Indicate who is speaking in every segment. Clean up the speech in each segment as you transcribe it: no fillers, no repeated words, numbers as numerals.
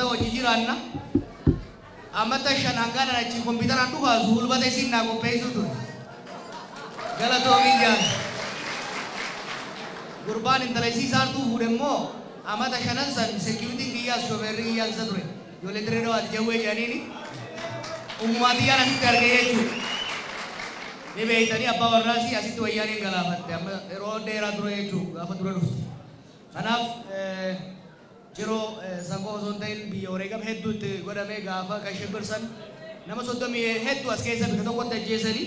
Speaker 1: Amata wajji jiraanna. Amata 5 hangaan achi kompiitaraan dhukaasu hulbata isin naa qopheessuu ture. Galatoomin jaan. Gurbaan intala isii saartuu fuudhe immoo amata 5 san sekiuritiin kiyyaas shofeerri kiyyaas isa ture. Ijoollee dirree dhawaati jawwee jedhaniini. Ummumaa xiyyaan asitti argee jechuudha. Ni beeytanii abbaa warraasii asitti wayyaaniin galaafatte amma yeroo dheeraa dura jechuudha gaafa dura dhufte. Kanaaf Ciroo Sakoo osoo hin ta'in biyya wareegama hedduu itti godhamee gaafa kan shibbirsan nama 30 hedduu as keessa bika tokkotti ajjeesanii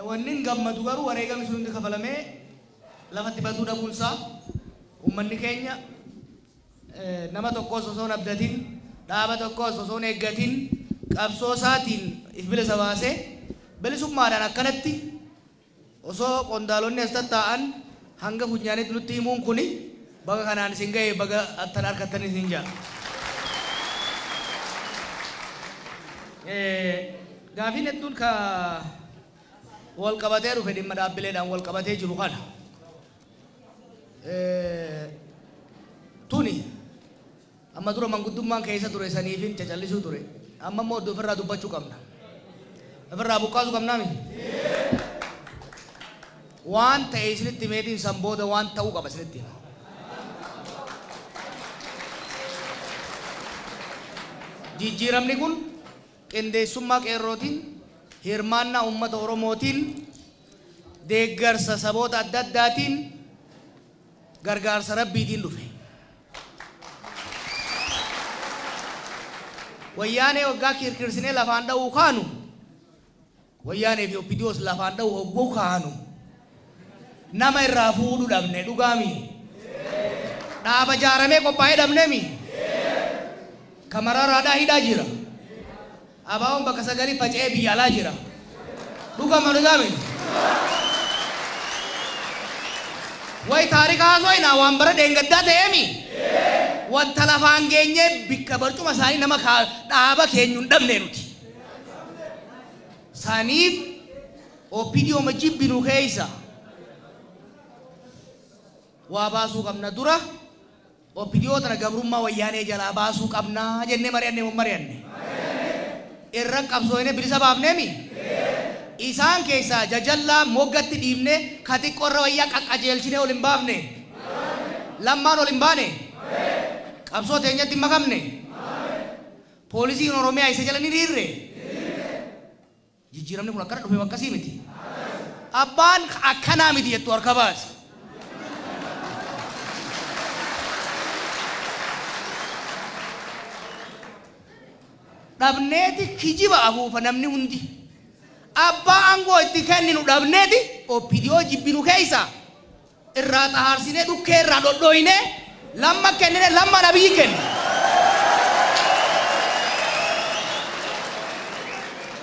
Speaker 1: wanni hin gammadu garuu wareegamni sun hundi kafalamee lafatti baduu dhabuunsaa uummanni keenya nama tokkos osoo hin abdatin dhaaba tokkos osoo hin eeggatin qabsoo isaatiin if bilisa baasee bilisummaadhaan akkanatti osoo qondaalonni as tattaa'an hanga funyaanitti nutti himuun kuni baga kanaan isin ga'e baga attan harkattan isin ja'a. Gaafiin hedduun ka wal qabatee dhufe dhimma dhaabbileedhaan wal qabatee jiru kana. Tuni amma dura manguddummaan keessa ture saniifin cacallisuu ture. Amma immoo ofirraa dubbachuu qabna. Ofirraa buqqaasuu qabnaami. Waan ta'e isinitti meetiin san booda waan ta'uu qaba isinitti hima. Jijjiiramni kun qindeessummaa qeerrootiin, hirmaannaa uummata Oromootiin, deeggarsa saboota adda addaatiin, gargaarsa Rabbiitiin dhufe. Wayyaanee waggaa kirkirsinee lafaan dha'uu kaanu, wayyaanee fi OPDOs lafaan dha'uu hogguu kaanu, nama irraa fuudhu dhabne dhugaami. Dhaaba jaaramee qophaa'ee dhabneemi. Kamararaadhaa hidhaa jira. Abaawoon bakka sagalii faca'ee biyya alaa jira. Dhugama dhugaami. Way taarika haasoo waan bara dheengaddaa ta'eemi. Wanta lafaan geenyee bikka barcuma isaanii nama dhaaba keenyu hin dhabne nuti. Saniif OPDO ma jibbinu keessa waa baasuu qabna dura OPDO tana gabrummaa wayyaanee jalaa baasuu qabna jennee mari'anne moo mari'anne. Irra qabsooyne bilisa baafneemi. Isaan keessaa jajallaa moggatti dhiibne ka xiqqoorra wayyaa qaqqajeelchinee ol hin baafne. Lammaan ol hin baane. Qabsoo teenyatti hin makamne. Poolisiin Oromiyaa isa jala ni dhiirre. Jijjiiramni kun akkana dhufe akkasii miti. Abbaan akkanaa miti jettu harka baasi. Dhabneeti kijiba afuufa namni hundi. Abbaa aangoo itti kenninu dhabneeti OPDO jibbinu keessa irraa xaharsinee dhukkee irraa dhodhooyinee lamma kennine lamma nabiyyi kenne.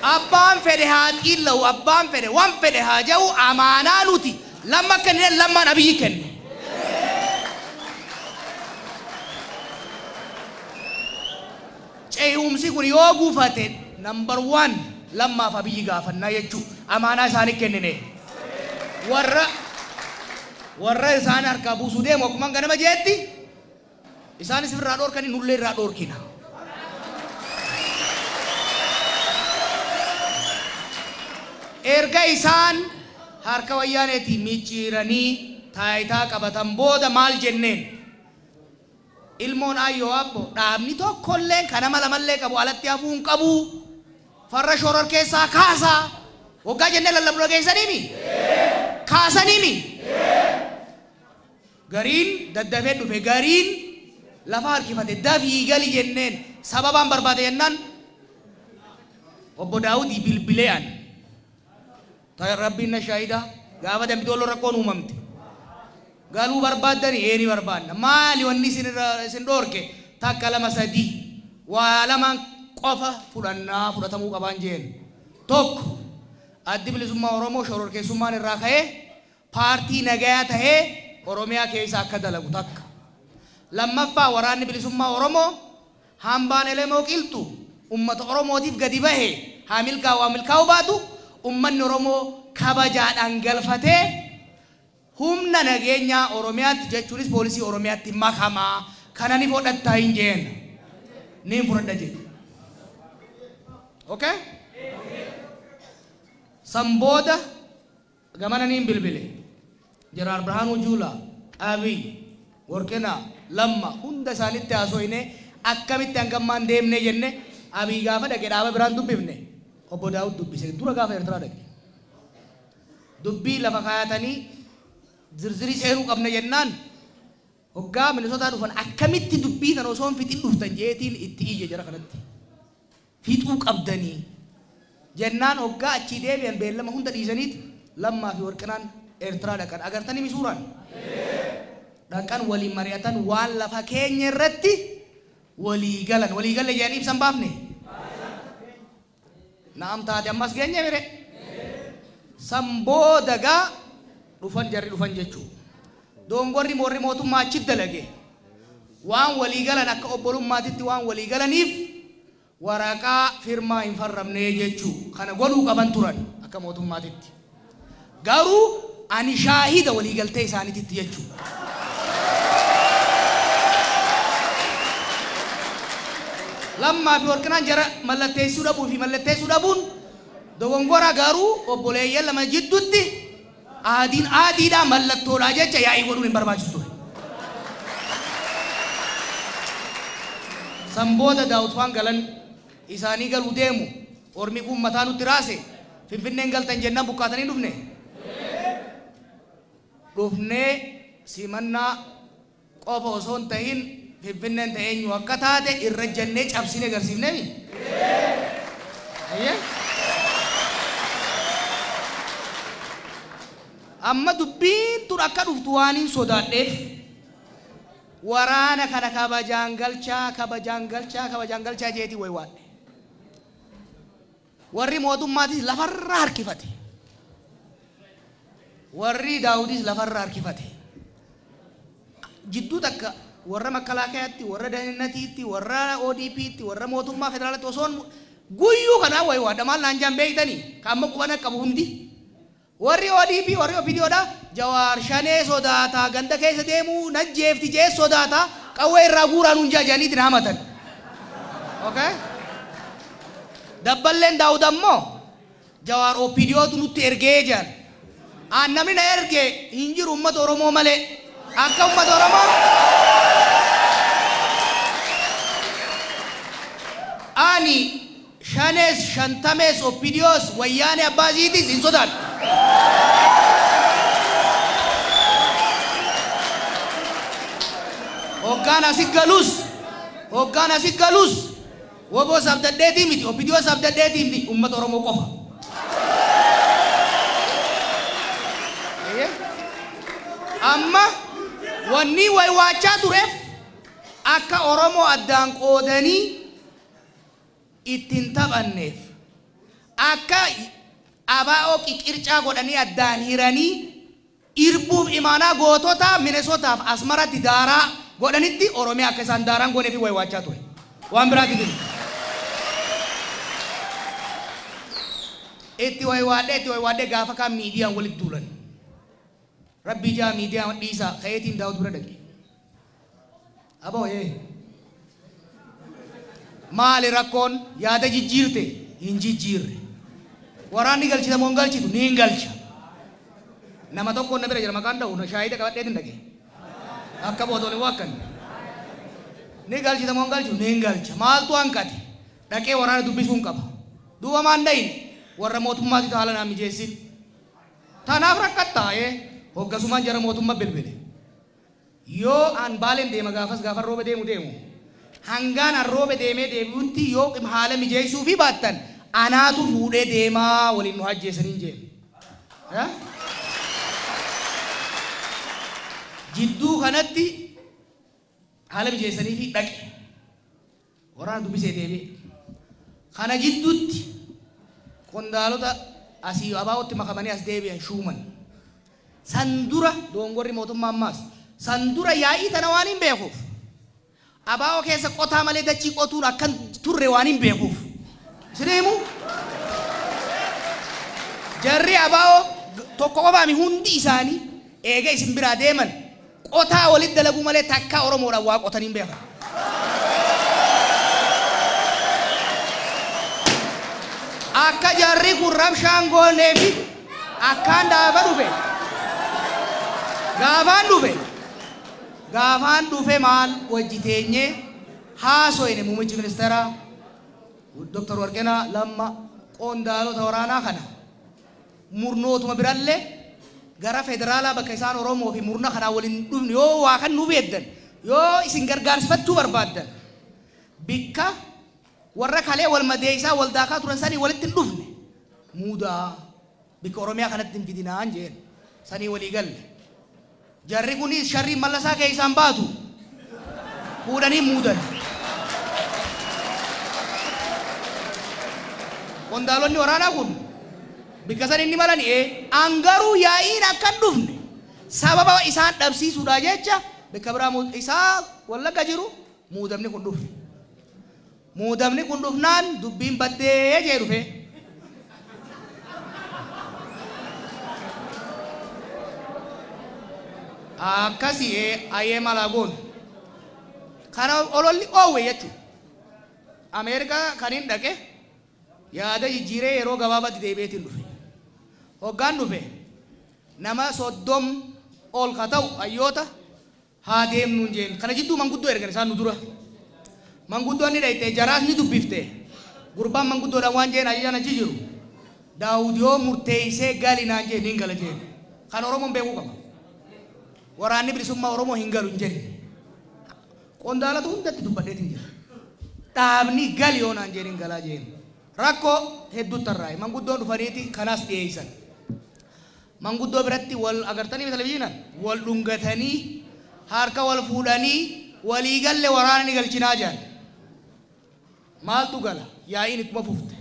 Speaker 1: Abbaan fedhe haa xiilla'u abbaan fedhe waan fedhe haa ja'u amaanaa nuti lamma kennine lamma nabiyyi kenne. Ce'umsi kun yoo gufate number 1 lammaaf Abiyyi gaafannaa jechuudha. Amaanaa isaanii kennine. Warra isaan harkaa buusuu deemu akkuma ganama jeetti isaanis irraa dhoorkanii nullee irraa dhoorkina. Erga isaan harka wayyaaneetii micciiranii taayitaa qabatan booda maal jenneen? Ilmoon ayyoo abbo dhaabni tokkolleen kan nama lamallee qabu alatti hafuu hin qabu. Farra shoror keessaa kaasaa. Waggaa jennee lallabnu dhageessaniimi? Kaasaniimi? Gariin daddafee dhufe gariin lafa harkifate dafii gali jenneen sababaan barbaade jennaan obbo Daawudii bilbilee an. Rabbiin na shaahida gaafa dambidooloo rakkoon uumamte. Galuu barbaaddani eeni barbaadna. Maali wanni isin dhoorke takka 2 3 waa lamaan qofa fudhannaa fudhatamuu qabaan jeen. Tokko addi bilisummaa Oromoo shororkeessummaan irraa ka'ee paartii nagayaa tahee Oromiyaa keessa akka dalagu takka. Lammaffaa waraanni bilisummaa Oromoo hambaan elemoo qilxu ummata Oromootiif gadi bahe haa milkaa'u haa milkaa'u baatu ummanni Oromoo kabajaadhaan galfatee humna nageenyaa Oromiyaatti jechuunis poolisii Oromiyaatti makamaa kana ni fudhattaa hin jeen. Niin fudhadha jedhe. Okay? San booda gamana niin bilbile. Jeneraal Birhaanuu Juulaa, Abiy, Worqinaa, Lamma hunda isaanitti haasoyne akkamitti hangammaan deemne jenne. Abiy gaafa dhaqe dhaaba biraan dubbifne. Obbo Daawud dubbise dura gaafa Eertiraa dhaqe. Dubbii lafa kaayatanii zirzirii seenuu qabna jennaan hoggaa Minisootaa dhufan akkamitti dubbii kana osoo hin fixin dhuftan jeetiin itti iyye jara kanatti. Fixuu qabdanii jennaan hoggaa achii deebi'an beellama hunda dhiisaniit Lammaa fi Warqinaan Eertiraa dhaqan. Agartanii misuuraan? Dhaqan waliin mari'atan waan lafa keenya irratti walii galan. Walii galle jedhanii ibsan baafne? Na'am taate ammas geenye mire. San booda gaa dhufan jarri dhufan jechuu. Dongorri warri mootummaa achitti dalage. Waan walii galan akka obbolummaatitti waan walii galaniif waraqaa firmaa hin farramne jechuu. Kana godhuu qaban turan akka mootummaatitti. Garuu ani shaahida walii galtee isaaniititti jechuu. Lammaa fi Warqinaan jara mallatteessuu dhabuu fi mallatteessuu dhabuun dogongora, garuu obboleeyyan lama jidduutti aadiin aadiidhaa mallattoodhaa jecha yaa'ii godhuun hin barbaachisu ture. San booda Daawud faan galan isaanii galuu deemu ormi kun mataa nutti raase. Finfinneen galtan jennaan buqqaatanii dhufne. Dhufnee simannaa qofa osoo hin tahin Finfinneen ta'e eenyu akka taate irra jennee cabsine agarsiifneemi. Ayyee. Amma dubbiin tun akka dhuftu waan hin sodaadheef waraana kana kabajaan galchaa, kabajaan galchaa, kabajaan galchaa jeetii wayi waadhe. Warri mootummaatis lafarra harkifate. Warri Daawudis lafarra harkifate. Jidduu takka warra makkalaakayaatti, warra dahinnatiitti, warra ODP'tti, warra mootummaa federaalaatti osoon guyyuu kanaa wayi waadha. Maal naan jaan beektanii? Ka amma qubana qabu hundi. Warri ODP, warri OPDOdha, Jawaar shanee sodaataa, ganda keessa deemuu najjeefti jee sodaataa, qawwee irraa guuraa nuun jaajaniitiin hamatan. Okay? Dabballeen Daawud ammoo Jawaar OPDOtu nutti ergee jedhan. Aan namni na erge hin jiru uummata Oromoo malee. Akka uummata Oromoo ani shanees, shantamees, OPDOs, wayyaanee abbaasiitis hin sodaadhu. Hoggaan asi galus, hoggaan asi galus, WBOs abdadheetii miti, OPDOs abdadheetii miti, uummata Oromoo qofa. Amma wanni waywaachaa tureef akka Oromoo addaan qoodanii ittiin taphanneef, akka ABO qiqircaa godhanii addaan hiranii irbuuf imaanaa gootota Minesootaaf Asmaratti daaraa godhanitti Oromiyaa akka isaan daaraan gooneef waywaachaa ture. Waan biraati jiru. Itti waywaadhee itti waywaadhee gaafa kaan miidiyaan walitti duulan. Rabbii jaa miidiyaa dhiisaa ka'eetiin Daawud bira dhaqe. Aboo ee. Maali rakkoon? Yaada jijjiirte? Hin jijjiirre. Waraanni galchita moo hin galchitu? Ni hin galcha. Nama tokkoon na bira jira, maqaan dha'u shaayida qabadheetiin dhaqe. Akka bootoon hin waakkan. Ni galchita moo hin galchitu? Ni hin galcha. Maaltu hanqate? Dhaqee waraana dubbisuu hin qaba. Duuba maan dhayin? Warra mootummaatitu haala naan mijeessin. Tanaaf rakkattaa ee hoggasumaan jara mootummaa bilbile. Yoo an Baaleen deema gaafas gaafa rooba deemu deemu. Hangaan an rooba deemee deebi'utti yoo haala mijeessuu fi baattan anaatu fuudhee deemaa waliin nu ajjeesaniin jeen. Jidduu kanatti haala mijeessanii fi dhaqe. Waraana dubbisee deebi'e. Kana jidduutti qondaalota asii ABOtti makamanii as deebi'an shuuman. San dura dongorri mootummaa ammaas san dura yaa'ii tana waan hin beekuuf, ABO keessa qotaa malee dachii qotuun akkan turre waan hin beekuuf. Isin himu? Jarri ABO tokko qofaami hundi isaanii eega isin biraa deeman qotaa walitti dalaguu malee takkaa Oromoodhaan waa qotanii hin beekan. Akka jarri kun rabshaan goonee fi akkaan daafa dhufe. Gaafaan dhufe. Gaafaan dhufe maal wajji teenyee haasoyne muummichi ministeeraa Dr. Warqinaa Lamma qondaalota waraanaa kana murnootuma birallee gara federaalaa bakka isaan Oromoo fi murna kanaa waliin dhufne yoo waa kan nuuf eeddan yoo isin gargaarsifachuu barbaaddan bikka warra kalee wal madeessaa wal daakaa turan sanii walitti hin dhufne muudaa bikka Oromiyaa kanatti hin fidinaan jeen sanii walii galle. Jarri kunis sharrii mallasaa keessaan baatu fuudhanii muudan. Qondaalonni waraanaa kun bikka san inni malan angaruu yaa'iin akka hin dhufne sababa isaan dhabsiisuudha jecha bikka biraa isaa Wallagga jiru muudamni kun dhufe. Muudamni kun dhufnaan dubbiin baddee jee dhufe. Akkasii ayyee malaa goonu. Kana ololli oowwe jechuudha. Ameerikaa kan hin dhaqe yaada jijjiiree yeroo gabaabaatti deebi'eetiin dhufe. Hoggaan dhufe nama 30 ol ka ta'u hayyoota haa deemnuun jeen. Kana jidduu manguddoo ergan isaan nu dura. Manguddoon ni dhayite jaraas ni dubbifte. Gurbaan manguddoodhaan waan jeen ajajaan achi jiru. Daawud yoo murteessee gali naan jeen hin gala jeen. Kan Oromoon beekuu qaba. Waraanni bilisummaa Oromoo hin galu hin jedhe. Qondaalota hundatti dubbadheetiin jira. Dhaabni gali yoo naan jeen hin galaa jeen. Rakkoo hedduutti tarraa'e. Manguddoon dhufaniiti kanaas dhiyeessan. Manguddoo biratti wal agartanii televizyiinaan wal dhungatanii harka wal fuudhanii walii galle waraana ni galchinaa jedhan. Maaltu gala? Yaa'iin ittuma fufte.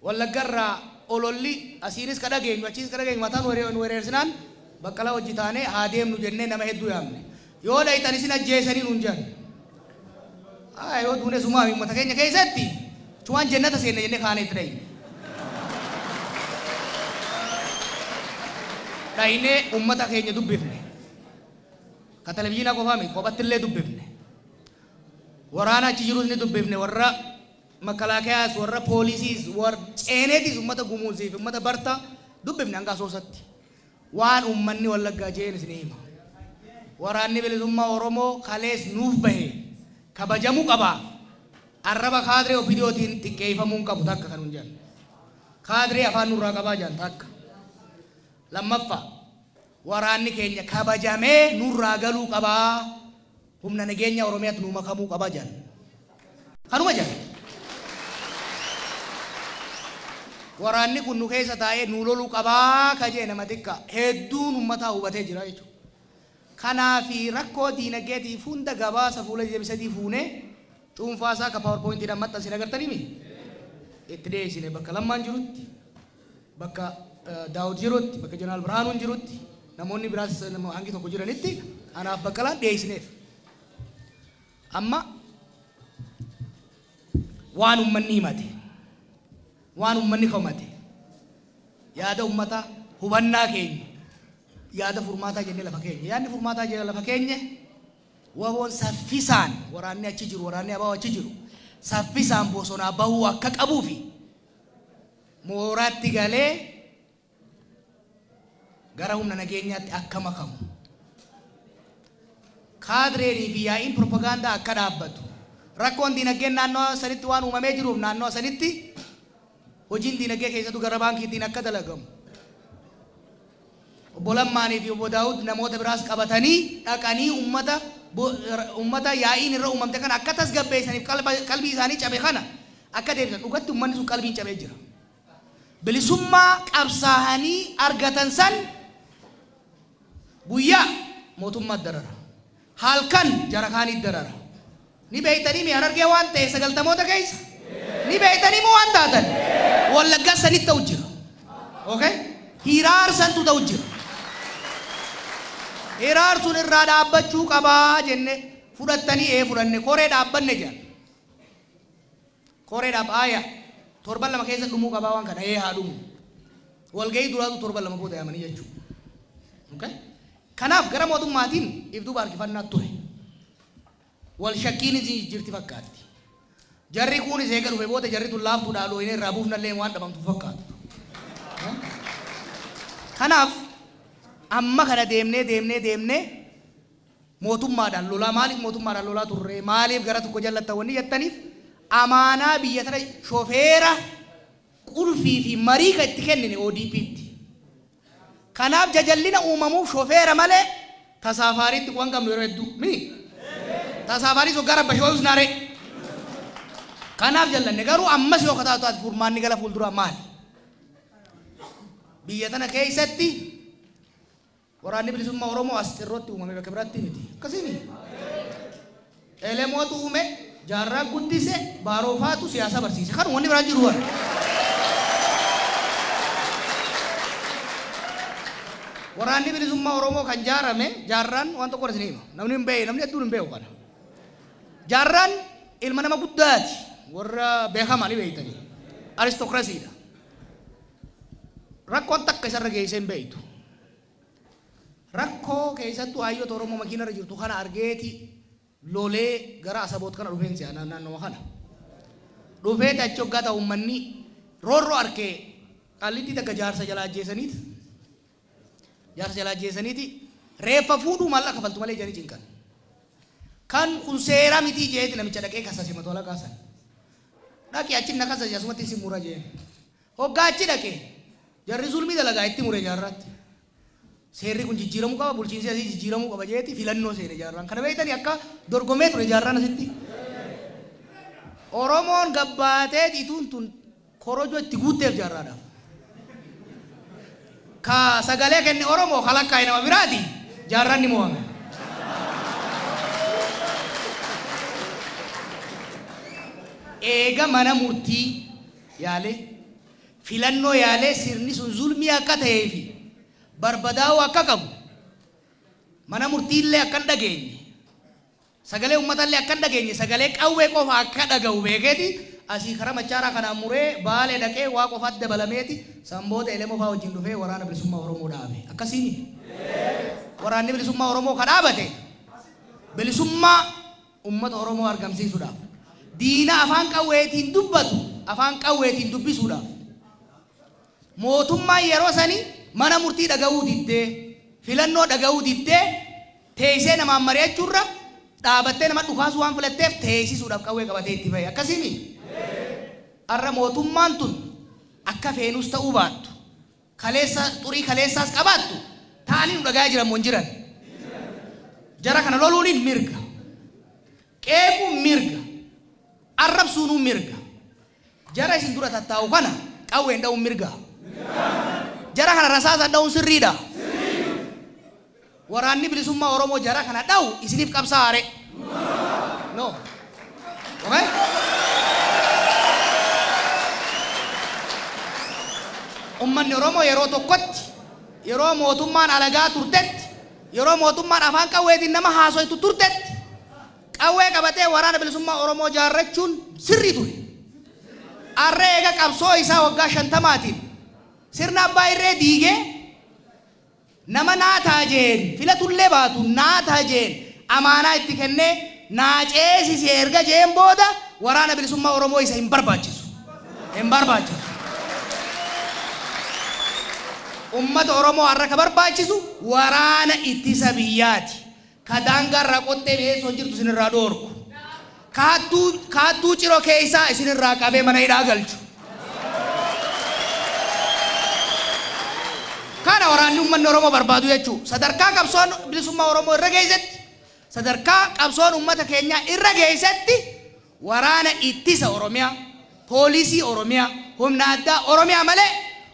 Speaker 1: Wallaggarraa ololli asiinis ka dhageenyu achiinis ka dhageenyu mataan nu wereersinaan Baqqalaa hojii taanee haa deemnu jennee nama hedduu yaamne. Yoo dhayitan isin ajjeesanii nuun jedhan. Yoo duune sumaa uummata keenya keessatti cumaan jennata seenne jennee kaanee itti dhayine. Dhayinee uummata keenya dubbifne. Ka televizyiinaa qofaa miti kophatti illee dubbifne. Waraana achi jirus ni dubbifne warra makalaakeyaas warra poolisiis warra ceeneetis uummata gumuusiif uummata barta dubbifne hanga asoosatti. Waan uummanni Wallaggaa jeen isin hima. Waraanni bilisummaa Oromoo kalees nuuf bahe kabajamuu qaba. Arraba kaadiree OPDOtiin xiqqeeffamuu hin qabu takka kan hin jedhan. Kaadiree afaan nurraa qabaa jedhan takka. Lammaffaa waraanni keenya kabajamee nurraa galuu qabaa. Humna nageenya Oromiyaatti nu makamuu qabaa jedhan. Kanuma jedhan. Waraanni kun nu keessa taa'ee nu loluu qabaa ka jee nama xiqqaa hedduun uummataa hubatee jira jechuudha. Kanaafi rakkoo diinagdeetiif hunda gabaasa fuula 23 fuunee cuunfaa isaa ka paawerpooyintiidhaan maxxansine agartanii mi? Itti dhiyeessine bakka Lammaan jirutti, bakka Daawud jirutti, bakka Jeneraal Birhaanuun jirutti, namoonni biraas hangi tokko jiranitti anaaf Baqqalaan dhiyeessineef. Amma waan uummanni himate, waan uummanni komate, yaada uummataa hubannaa keenya, yaada furmaataa jennee lafa keenya. Yaadni furmaataa jennee lafa keenya waboon saffisaan waraanni achi jiru, waraanni abaa'oo achi jiru, saffisaan bosonaa bahuu akka qabuu fi mooraatti galee gara humna nageenyaatti akka makamu. Kaadireenii fi yaa'iin propagaandaa akka dhaabbatu. Rakkoon diinagdeen naannoo sanitti waan uumamee jiruuf naannoo sanitti hojiin diinagdee keessattuu gara baankiitiin akka dalagamu. Obbo Lammaanii fi Obbo Daawud namoota biraas qabatanii dhaqanii uummata yaa'iin irra uumamte kana akka tasgabbeessaniif qalbii isaanii cabe kana akka deebisan. Dhugatti uummanni sun qalbiin cabee jira. Bilisummaa qabsaa'anii argatan san guyyaa mootummaa darara. Halkan jara kaanii darara. Ni beeytanii mi Harargee waan ta'e 90moota keessa? Ni beeytanii moo waan taatan? Wallaggaa sanitti ta'u jira. Okay? Hiraarsantu ta'u jira. Hiraarsuun irraa dhaabbachuu qabaa jenne fudhattanii fudhanne koree dhaabbanne jedhan. Koree dhaab torban 2 keessa dhumuu qabaa waan kana haa dhumu. Walgahii duraatu torban 2 booda yaamanii jechuudha. Okay? Kanaaf gara mootummaatiin if duuba harkifannaa ture. Wal shakkiin jirti fakkaatti. Jarri kunis eega dhufe booda jarri tun laaftuudha looyinee irraa buufnallee waan dhabamtu fakkaatu. Kanaaf amma kana deemnee deemnee deemnee mootummaadhaan lolaa maaliif mootummaadhaan lolaa turre maaliif gara tokko jallatta wanni jettaniif amaanaa biyya tana shofeera qulfii fi marii kan itti kennine ODP'tti. Kanaaf jajallina uumamuuf shofeera malee tasaafaariitti waan qabnu yeroo hedduu mini tasaafaarii sun gara bashooyus naaree. Kanaaf jallanne garuu ammas yoo kataatu taate furmaanni gara fuulduraa maali? Biyya tana keessatti waraanni bilisummaa Oromoo as xirrootti uumame bakka biraatti miti. Akkasiimi. Elemootu uume, jaarraa guddise, baaroofaatu siyaasa barsiise. Kanuma wanni biraan jiru waan. Waraanni bilisummaa Oromoo kan jaarame jaarraan waan tokko isin hima. Namni hin beeku, namni hedduun hin beeku kana. Jaarraan ilma nama guddaati. Warra beekamaa ni beektanii. Aristokiraasiidha. Rakkoon takka isarra geessee hin beektu. Rakkoo keessattuu hayyoota Oromoo makiinarra jirtu kana argeeti lolee gara Asaboot kana dhufeen si'a naannoo kana. Dhufeeti achi hoggaa ta'u uummanni roorroo arkee qallitti takka jaarsa jalaa ajjeesaniiti. Jaarsa jalaa ajjeesaniiti reeffa fuudhuu maallaqa kafaltu malee jedhanii cinqan. Kan kun seera mitii jeeti namicha dhaqee kasase matu alaqaa san. Dhaqee achi na kasase asumatti isin mura jeen. Hoggaa achi dhaqee jarri zulmii dalagaa itti mure jaarraatti. Seerri kun jijjiiramuu qaba bulchiinsi asii jijjiiramuu qaba jeeti filannoo seene jaarraan. Kana beektanii akka dorgomee ture jaarraan asitti. Oromoon gabbaatee ituun tun korojoo itti guutteef jaarraadhaaf. Ka sagalee kenne Oromoo kalakkaa'e nama biraati jaarraan ni mo'ame. Eega mana murtii yaalee filannoo yaalee sirni sun zulmii akka ta'ee fi barbadaa'uu akka qabu mana murtiillee akka hin dhageenye sagalee uummatallee akka hin dhageenye sagalee qawwee qofa akka dhaga'u beekeeti asii karaa machaaraa kanaan muree baalee dhaqee waa qofaatti dabalameeti sanboota elemoo fa'aa wajjin dhufee waraana bilisummaa Oromoo dhaabe akkasiini. Waraanni bilisummaa Oromoo ka dhaabate bilisummaa uummata Oromoo argamsiisuudhaaf diina afaan qawweetiin dubbatu afaan qawweetiin dubbisuudhaaf mootummaan yeroo sanii mana murtii dhaga'uu diddee filannoo dhaga'uu diddee teessee namaan mari'achuurra dhaabattee nama dhukaasuu waan filatteef teessisuudhaaf qawwee qabatee itti bahe akkasiimi. Har'a mootummaan tun akka feenus ta'uu baattu kaleessa xurii kaleessaas qabaattu ta'anii nu dhagaa jiran moo hin jiran. Jara kana loluuniin mirga qeequun mirga arrabsuunuu mirga jara isin dura tattaa'u kana qawween dha'uun mirga. Jara kana rasaasaan dha'uun sirriidha. Waraanni bilisummaa Oromoo jara kana dha'u isiniif qabsaa'are. No. Okay? Uummanni Oromoo yeroo tokkotti yeroo mootummaan alagaa turtetti yeroo mootummaan afaan qawweetiin nama haasoitu turtetti qawwee qabatee waraana bilisummaa Oromoo jaarrachuun sirrii ture. Arree eega qabsoo isaa waggaa 50maatiin sirna abbaa irree diigee nama naataa jeen filatullee baatu naataa jeen amaanaa itti kennee naa ceesisee erga jeen booda waraana bilisummaa Oromoo isa hin barbaachisu. Hin barbaachisu. Uummata Oromoo har'a ka barbaachisu waraana ittisa biyyaati. Ka daangaarraa qottee mi'eessoo jirtu isinirraa dhoorku. Kaattuu ciroo keessaa isinirraa qabee mana hidhaa galchu. Kana waraanni uummanni Oromoo barbaadu jechuudha. Sadarkaa qabsoon bilisummaa Oromoo irra geessetti, sadarkaa qabsoon uummata keenyaa irra geessetti waraana ittisa Oromiyaa, poolisii Oromiyaa, humna addaa Oromiyaa malee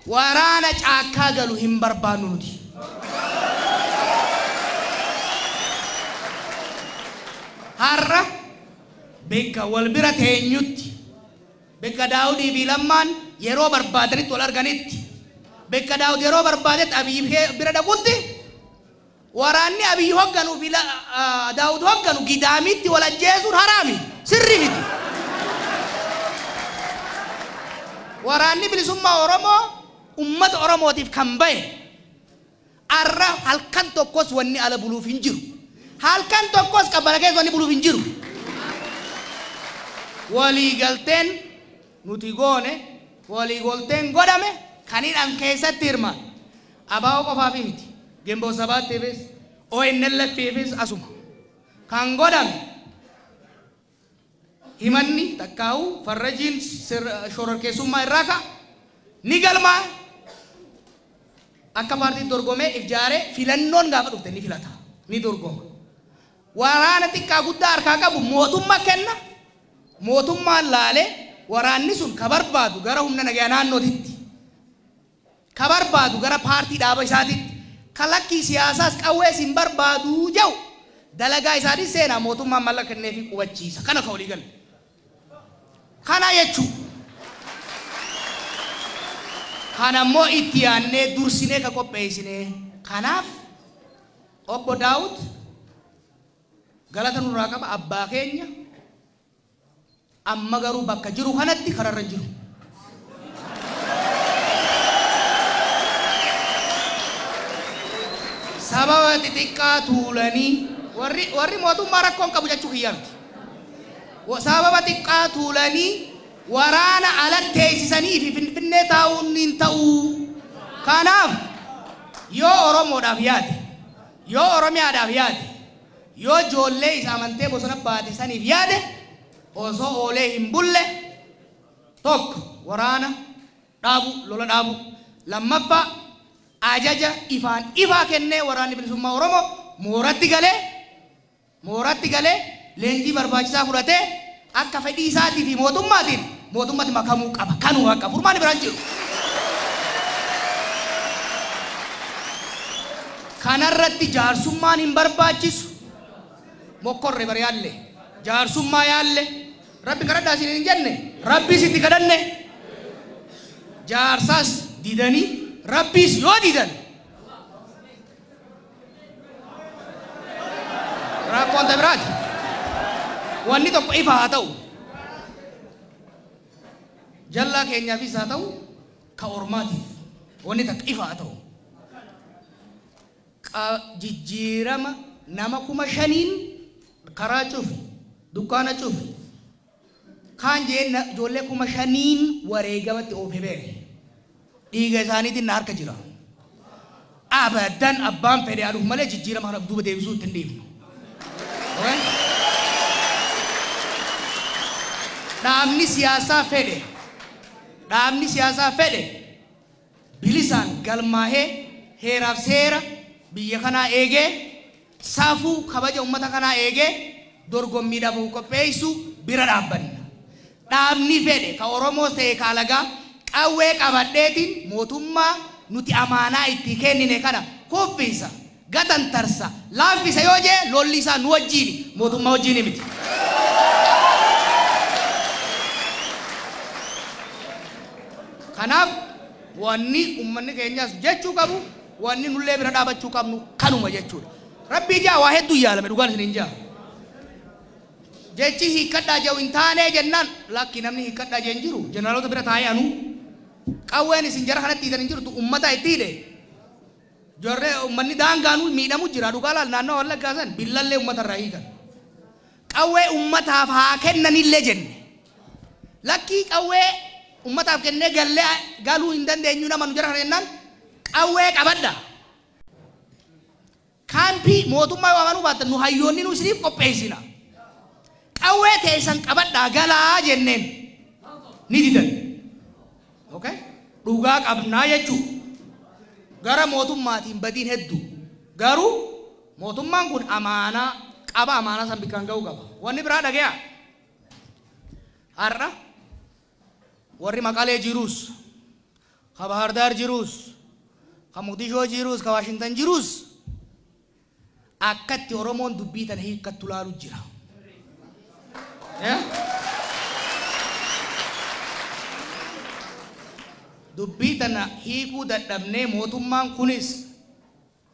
Speaker 1: waraana caakkaa galu hin barbaannu nuti. Har'a bakka wal bira teenyutti, bakka Daawudii fi Lammaan yeroo barbaadanitti wal arganitti, bakka Daawud yeroo barbaadetti Abiyyi bira dhaqutti waraanni Abiyyi hogganuu fi Daawud hogganu gidaamitti wal ajjeesuun haraami sirrii miti. Waraanni bilisummaa Oromoo uummata Oromootiif kan bahe har'a halkan tokkos wanni ala buluuf hin jiru. Halkan tokkos qabbana keessa wanni buluuf hin jiru. Waliigalteen nuti goone, waliigalteen godhame kan hidhan keessatti hirmaatu. Abaa'oo qofaaf miti. Gimboo sabaattiifis, ONLF'ifis asuma. Kan godhame himanni takkaa'u farrajiin shororkeessummaa irraa ka'a ni galmaa akka paartiin dorgomee if jaaree filannoon gaafa dhufte ni filata, ni dorgoma. Waraana xiqqaa guddaa harkaa qabu mootummaa kenna. Mootummaan laalee waraanni sun ka barbaadu gara humna nagaa naannootitti, ka barbaadu gara paartii dhaaba isaatitti, ka lakkii siyaasaas qawwees hin barbaadu jedhu dalagaa isaatiin seenaa mootummaan mallaqa kenneefi qubachiisa. Kana ka walii galle. Kana jechuun kana immoo itti yaannee dursinee ka qopheessinee. Kanaaf obbo Daawud galata nurraa qaba, abbaa keenya. Amma garuu bakka jiru kanatti kararra hin jiru. Sababa xixiqqaa tuulanii warri mootummaa rakkoon qabu jechuu kiyyaa miti. Sababa xiqqaa tuulanii waraana alatti teessisanii fi Finfinnee taa'uun hin ta'u. Kanaaf yoo Oromoodhaaf yaade, yoo Oromiyaadhaaf yaade, yoo ijoollee isa amantee bosona baate saniif yaade, osoo oolee hin bulle tokko waraana dhaabu, lola dhaabu. Lammaffaa ajaja ifaan ifaa kennee waraanni bilisummaa Oromoo mooratti galee leenjii barbaachisaa fudhatee akka fedhii isaatii fi mootummaatiin mootummatti makamuu qaba. Kanuma akka furmaanni biraan jiru. Kanarratti jaarsummaan hin barbaachisu. Mokkorre bari yaalle, jaarsummaa yaalle, Rabbi kadhadhaa isin hin jenne, Rabbiis itti kadhanne. Jaarsaas didanii, Rabbiis yoo didan rakkoon ta biraati. Wanni tokko ifa haa ta'u. Jallaa keenyaafis haa ta'u, ka ormaatiif wanni takka ifa haa ta'u. Jijjiirama nama 5,000 karaa cufi, dukkaana cufi. Kaan jeen ijoollee 5,000 wareegamatti oofe beeke. Dhiiga isaaniitiin na harka jira. Abadan abbaan fedhe haa dhufu malee jijjiirama kana duuba deebisuu itti hin dhiifnu. Dhaabni siyaasaa fedhe, dhaabni siyaasaa fedhe bilisaan galmaahee heeraaf seera biyya kanaa eegee safuu kabaja uummata kanaa eegee dorgommiidhaaf qopheessu bira dhaabbanna. Dhaabni fedhe ka Oromoos ta'e ka alagaa qawwee qabadheetiin mootummaa nuti amaanaa itti kennine kana kuffisa, gatantarsa, laaffisa yoo jee lolli isaa nu wajjiini, mootummaa wajjiini miti. Kanaaf wanni uummanni keenyas jechuu qabu, wanni nullee bira dhaabachuu qabnu kanuma jechuudha. Rabbii jaa waa hedduu yaalame dhugaan isin hin jaa. Jechi hiikkadhaa jedhu hin taanee jennaan lakki namni hiikkadhaa jee hin jiru. Jeneraalota bira taa'ee anuu qawween isin jara kanatti hiitan hin jirtu uummata itti hidhe. Jarree uummanni daangaanuu miidhamu jira dhugaa laal naannoo Wallaggaa san billallee uummata irraa hiikan. Qawwee uummataaf haa kennanillee jenne. Lakkii qawwee uummataaf kennee gallee galuu hin dandeenyu nama nu jara kana jennaan qawwee qabadha. Kaampii mootummaa yoo amanuu baattan nu hayyoonni nu isiniif qopheessina. Qawwee teessan qabadhaa galaa jenneen ni didan. Okay? Dhugaa qabnaa jechuudha. Gara mootummaatiin badiin hedduu. Garuu mootummaan kun amaanaa qaba, amaanaa san bikkaan ga'uu qaba. Wanni biraa dhagaya. Har'a warri Maqalee jiruus, ka Bahardaar jiruus, ka Mogadishoo jiruus, ka Waashintan jiruus akkatti Oromoon dubbii tana hiikkattu laalu jira. Dubbii tana hiikuu dadhabnee mootummaan kunis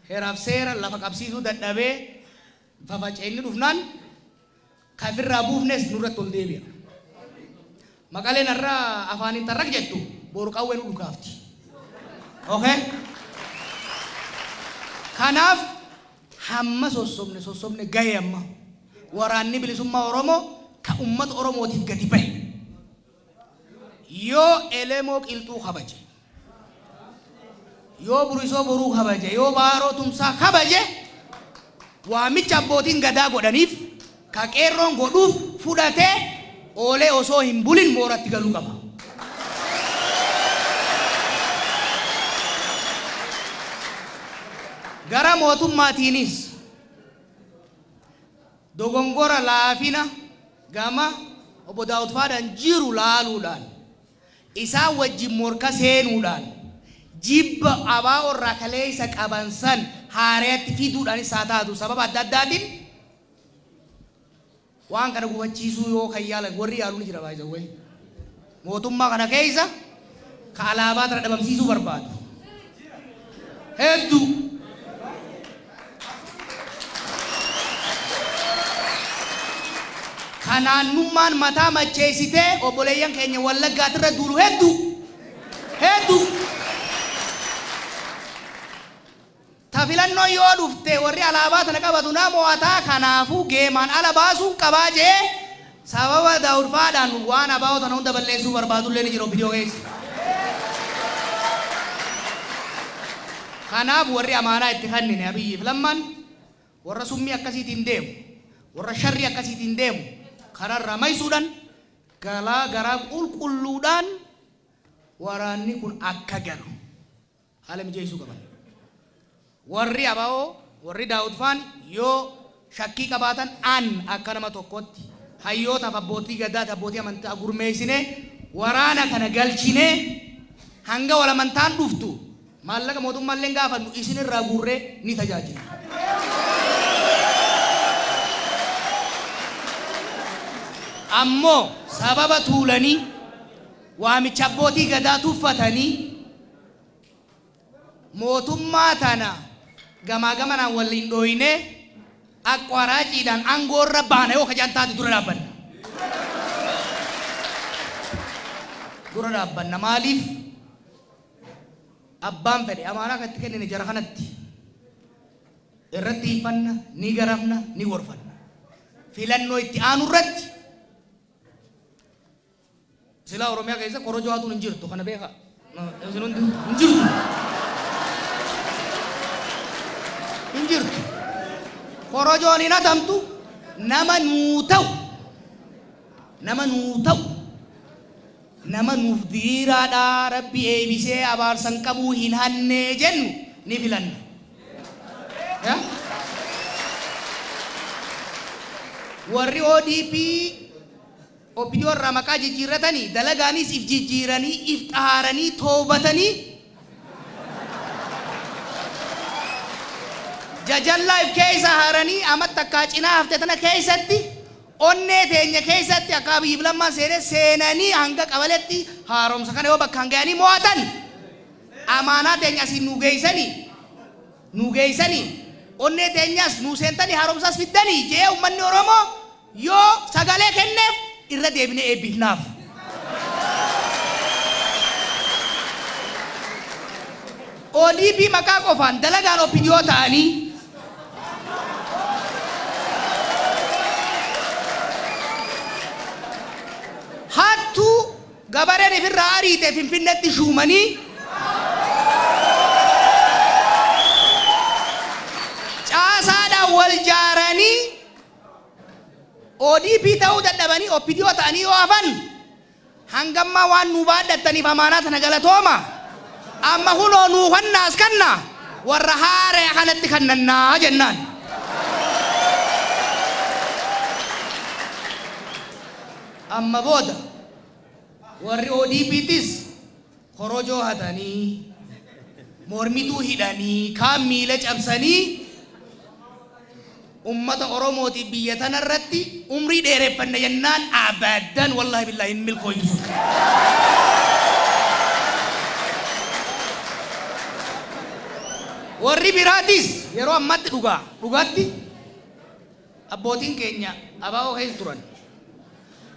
Speaker 1: heeraaf seera lafa qabsiisuu dadhabee fafaceenni dhufnaan kafirraa buufnes nurratti ol deebi'a. Maqaleen irraa afaan hin tarrak jettu boru qawwee nu dhukaafti. Okay? Kanaaf hamma sossobne sossobne gahee amma waraanni bilisummaa Oromoo Ka uummata Oromootiif gadi bahe yoo Elemoo Qilxuu kabaje, yoo Burisoo Boruu kabaje, yoo Baaroo Tumsaa kabaje, waamicha abbootiin gadaa godhaniif ka qeerroon godhuuf fudhatee oolee osoo hin bulin mooratti galuu qaba. Gara mootummaatiinis dogongora laafina gama obbo Daawud faadhaan jiru laaluudhaan, isaan wajjin morka seenuudhaan, jibba ABO irraa kaleessa qaban san haareetti fiduudhaanis haa taatu, sababa adda addaatiin waan kana gufachiisuu yoo kan yaalan warri yaaluu ni jira. Baay'isawwee mootummaa kana keessa ka alaabaa tana dhabamsiisuu barbaadu hedduu. Kanaannummaan mataa macheessitee obboleeyyan keenya Wallaggaatirra duulu hedduu hedduu. Ta filannoo yoo dhufte warri alaabaa tana qabatu na mo'ataa, kanaafuu geemaan ala baasuun qabaa jee sababa Daawud faadhaan waan ABO tana hunda balleessuu barbaadullee ni jiru viidiyoo keessa. Kanaaf warri amaanaa itti kennine Abiyyiif Lammaan warra summii akkasiitiin deemu, warra sharrii akkasiitiin deemu kanarraa maysuudhaan, galaa garaa qulqulluudhaan waraanni kun akka galu haala mijeessuu qaban. Warri ABO, warri Daawud faan yoo shakkii qabaatan, an akka nama tokkotti hayyootaaf abbootii gadaati abbootii amantaa gurmeessinee waraana kana galchinee hanga wal amantaan dhuftu maallaqa mootummaallee gaafannu isinirraa guurree ni tajaajila. Ammoo sababa tuulanii waamicha abbootii gadaa tuffatanii mootummaa tana gamaa gamanaan waliin dhooyinee aqwaraaciidhaan aangoorra baana yoo kajaan taate, dura dhaabbanna. Dura dhaabbanna. Maaliif? Abbaan fedhe amaanaa kan itti kennine jara kanatti irratti hiifanna, ni garafna, ni gorfanna. Filannoo itti aanu irratti silaa Oromiyaa keessa korojoo hatuun hin jirtu, kana beekaa. Isin hundi hin jirtu. Hin jirtu. Korojoon hin hatamtu. Nama nuu ta'u, nama nuu ta'u, nama nuuf diriiraadhaa, Rabbi eebisee abaarsan qabuu hin hannee jennu ni filanna. Warri ODP OPDO irraa maqaa jijjiirratanii dalagaanis if jijjiiranii, if xaaranii, toobatanii, jajallaa if keessa haranii, amma takkaa cinaa hafte tana keessatti onnee teenya keessatti akka Abiyyiif Lammaan seenee seenanii hanga qabaletti haaromsa kana yoo bakkaan ga'anii mo'atan, amaanaa teenya asiin nu geessanii, nu geessanii, onnee teenyas nu seentanii, haaromsas fiddanii jee uummanni Oromoo yoo sagalee kenneef irra deebinee eebbifnaaf. ODP maqaa qofaan dalagaan OPDO ta'anii hattuu gabareen ifirraa ariite Finfinneetti shuumanii caasaadhaan wal jaaranii ODP ta'uu dadhabanii OPDO ta'anii yoo hafan, hangammaa waan nuu baadhattaniif amaanaa tana galatooma. Amma kunoo nuu kannaas kanna warra haaree kanatti kannannaa jennaan. Amma booda warri ODP'tis korojoo hatanii, mormituu hidhanii, kaan miila cabsanii ummata Oromootiif biyya tanarratti umrii dheereffanna jennaan, abadan, wallahi billahi hin milkooytu sun. Warri biraatis yeroo ammatti dhugaa dhugaatti abbootiin keenya ABO keessa turan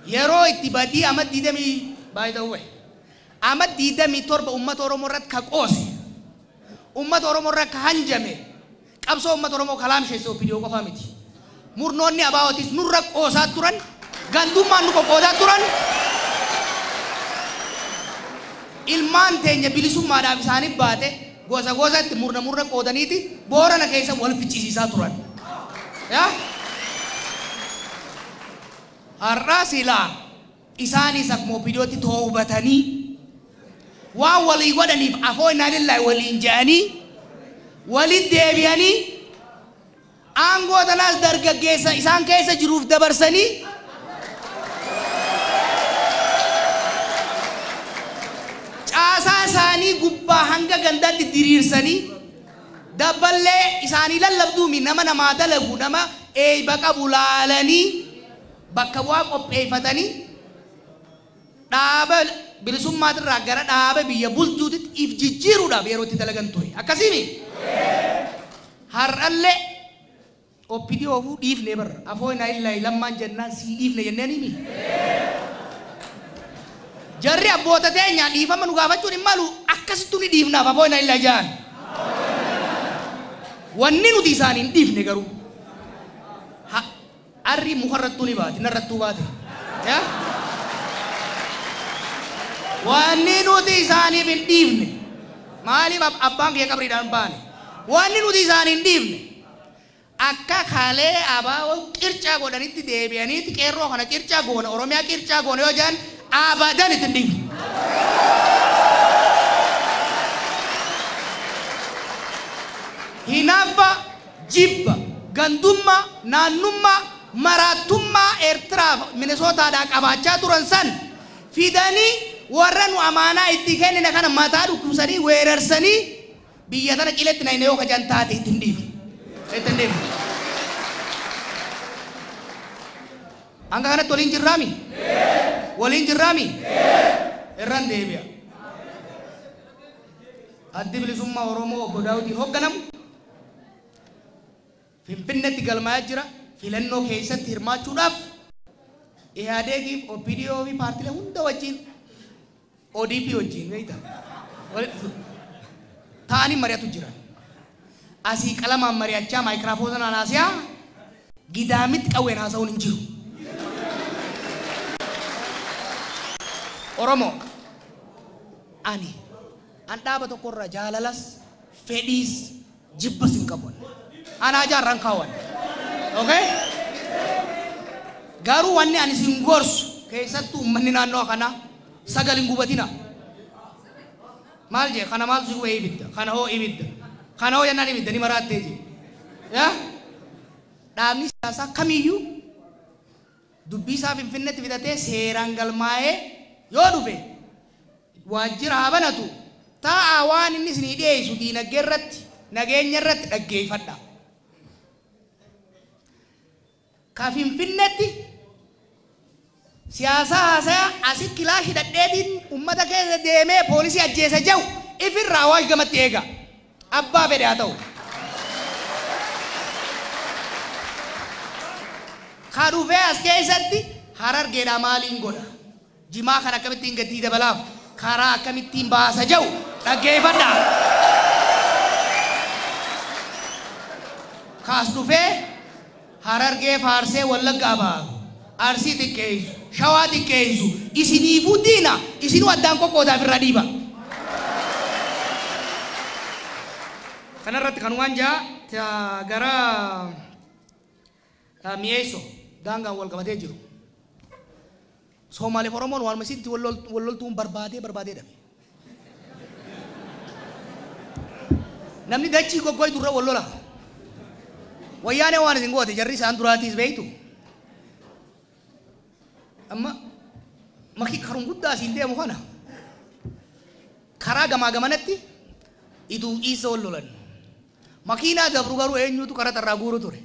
Speaker 1: yeroo itti badii ama 20, by the way, ama 27 ummata Oromoo irratti ka qoose, ummata Oromoo irratti ka hanjame, qabsoo ummata Oromoo kalaamsheesse OPDO qofaa miti. Murnoonni ABOtis nurra qoosaa turan. Gandummaan nu qoqqoodaa turan. Ilmaan teenya bilisummaadhaaf isaaniif baate gosa gosatti murna murna qoodaniiti Boorana keessa wal ficcisiisaa turan. Yaa? Har'aa silaa isaanis akkuma OPDOtti toobatanii waan walii godhaniif afoo innaa lillaahi waliin je'anii walitti deebi'anii aangoo tanaas dargaggeessa isaan keessa jiruuf dabarsanii caasaa isaanii gubbaa hanga gandaatti diriirsanii dabballee isaanii lallabduumi nama namaa dalagu nama eeyba qabu laalanii bakka bu'aa qopheeffatanii dhaaba bilisummaatirraa gara dhaaba biyya bulchuutitti if jijjiiruudhaaf yeroo itti dalagan ture. Akkasiimi? Har'allee OPDO ofuu dhiifne barra. Afoo innaa illaahi lammaan jennaan sii dhiifne jenneen himi. Jarri abboota teenya dhiifama nu gaafachuun hin malu akkasittu ni dhiifnaaf afoo innaa illaahi ja'an. Wanni nuti isaanii hin dhiifne garuu arri mukarrattuu ni baati narrattuu baate. Yaa? Wanni nuti isaaniif hin dhiifne maaliif abbaan kiyya qabriidhaan baane? Wanni nuti isaanii hin dhiifne akka kalee abaa'oo qircaa godhanitti deebi'aniiti qeerroo kana qircaa goona Oromiyaa qircaa goona yoo jedhan abadan itti hin dhiifne. Hinaaffaa, jibba, gandummaa, naannummaa, maraattummaa Eertiraaf Minisootaadhaa qabaachaa turan san fidanii warra nu amaanaa itti kennine kana mataa dhukkubsanii weerarsanii biyya tana qiletti nayne yoo kajan taate itti hin dhiifne. Itti hin dhiifne. Hanga kanatti waliin jirraami? Waliin jirraami? Irran deebi'a. Addi bilisummaa Oromoo obbo Daawudiin hoogganamu Finfinneetti galmaa'ee jira. Filannoo keessatti hirmaachuudhaaf Ihaadegiif OPDO fi paartiilee hunda wajjin ODP wajjin beekta ta'anii mari'atu jiran. Asii qalamaan mari'achaa maayikiraafoonaan haasiyaa gidaamitti qawween haasa'uun hin jiru. Oromoo ani an dhaaba tokkorraa jaalalas fedhiis jibbas hin qabu. Anaa jaarran kaawwan. Okay? Garuu wanni ani isin gorsu keessattuu uummanni naannoo kanaa sagal hin gubatina. Maal jee kana maaltu si gube ibidda kana hoo ibidda kana hoo jennaan ibidda ni maraattee jee. Yaa? Dhaabni siyaasaa kamiyyuu dubbii isaa Finfinneetti fidatee seeraan galmaa'ee yoo dhufe waajjira haa banatu taa'aa waan inni isinii dhiyeessu diinagdee irratti nageenya irratti dhaggeeffadha. Ka Finfinneetti siyaasaa haasayaa asi kilaash hidhadheetiin uummata keessa deemee poolisii ajjeesa jedhu ifirraa Awaash gamatti eega. Abbaa fedhe haa ta'u. Ka dhufee as keessatti Harargeedhaa maaliin godha? Jimaa kan akkamittiin gatii dabalaaf karaa akkamittiin baasa jedhu dhaggeeffadha. Kaas dhufee Harargee faarsee Wallaggaa baasu, Arsii xiqqeessu, Shawaa xiqqeessu, isiniifuu diina, isinuu addaan qoqqoodaaf irraa dhiiba. Kanarratti kanumaan jaa gara mi'eessoo daangaan wal qabatee jiru. Soomaaliif Oromoon waanuma isitti wal loltuun barbaadee barbaadee dhabe. Namni dachii goggoytu irra wal lola. Wayyaanee waan isin goote jarri isaan duraatiis beektu. Amma makii karuun guddaa asiin deemu kana karaa gamaa gamanatti ituu dhiisa wal lolan. Makiinaa dabru garuu eenyutu karaa tarraa guuru ture.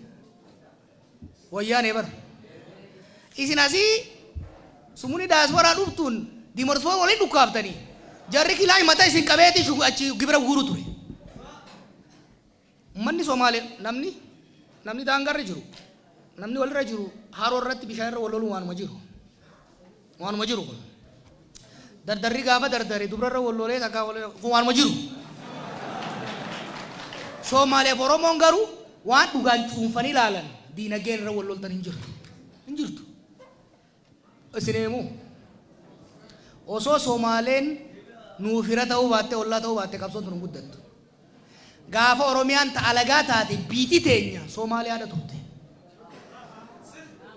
Speaker 1: Wayyaanee bara. Isin asii sumuni daasporaa dhuftuun dimorsoon waliin dhukkaaftanii jarri kilaa mataa isin qabeeti achi gibira guuru ture. Uummanni Somaalee namni daangarra jiru namni walirra jiru haroo irratti bishaan irra wal loluun waanuma jiru. Waanuma jiru kun. Dardarri gaafa dardare dubrarra wal lolee takkaa wal kun waanuma jiru. Somaaleef Oromoon garuu waan dhugaan cuunfanii ilaalan diinagdeen irra wal loltan hin jirtu. Hin jirtu. Isin himu. Osoo Somaaleen nuuf fira ta'uu baatte, ollaa ta'uu baatte, qabsoon tun hin guddattu. Gaafa Oromiyaan ta alagaa taate biiti teenya Somaaliyaadha turte.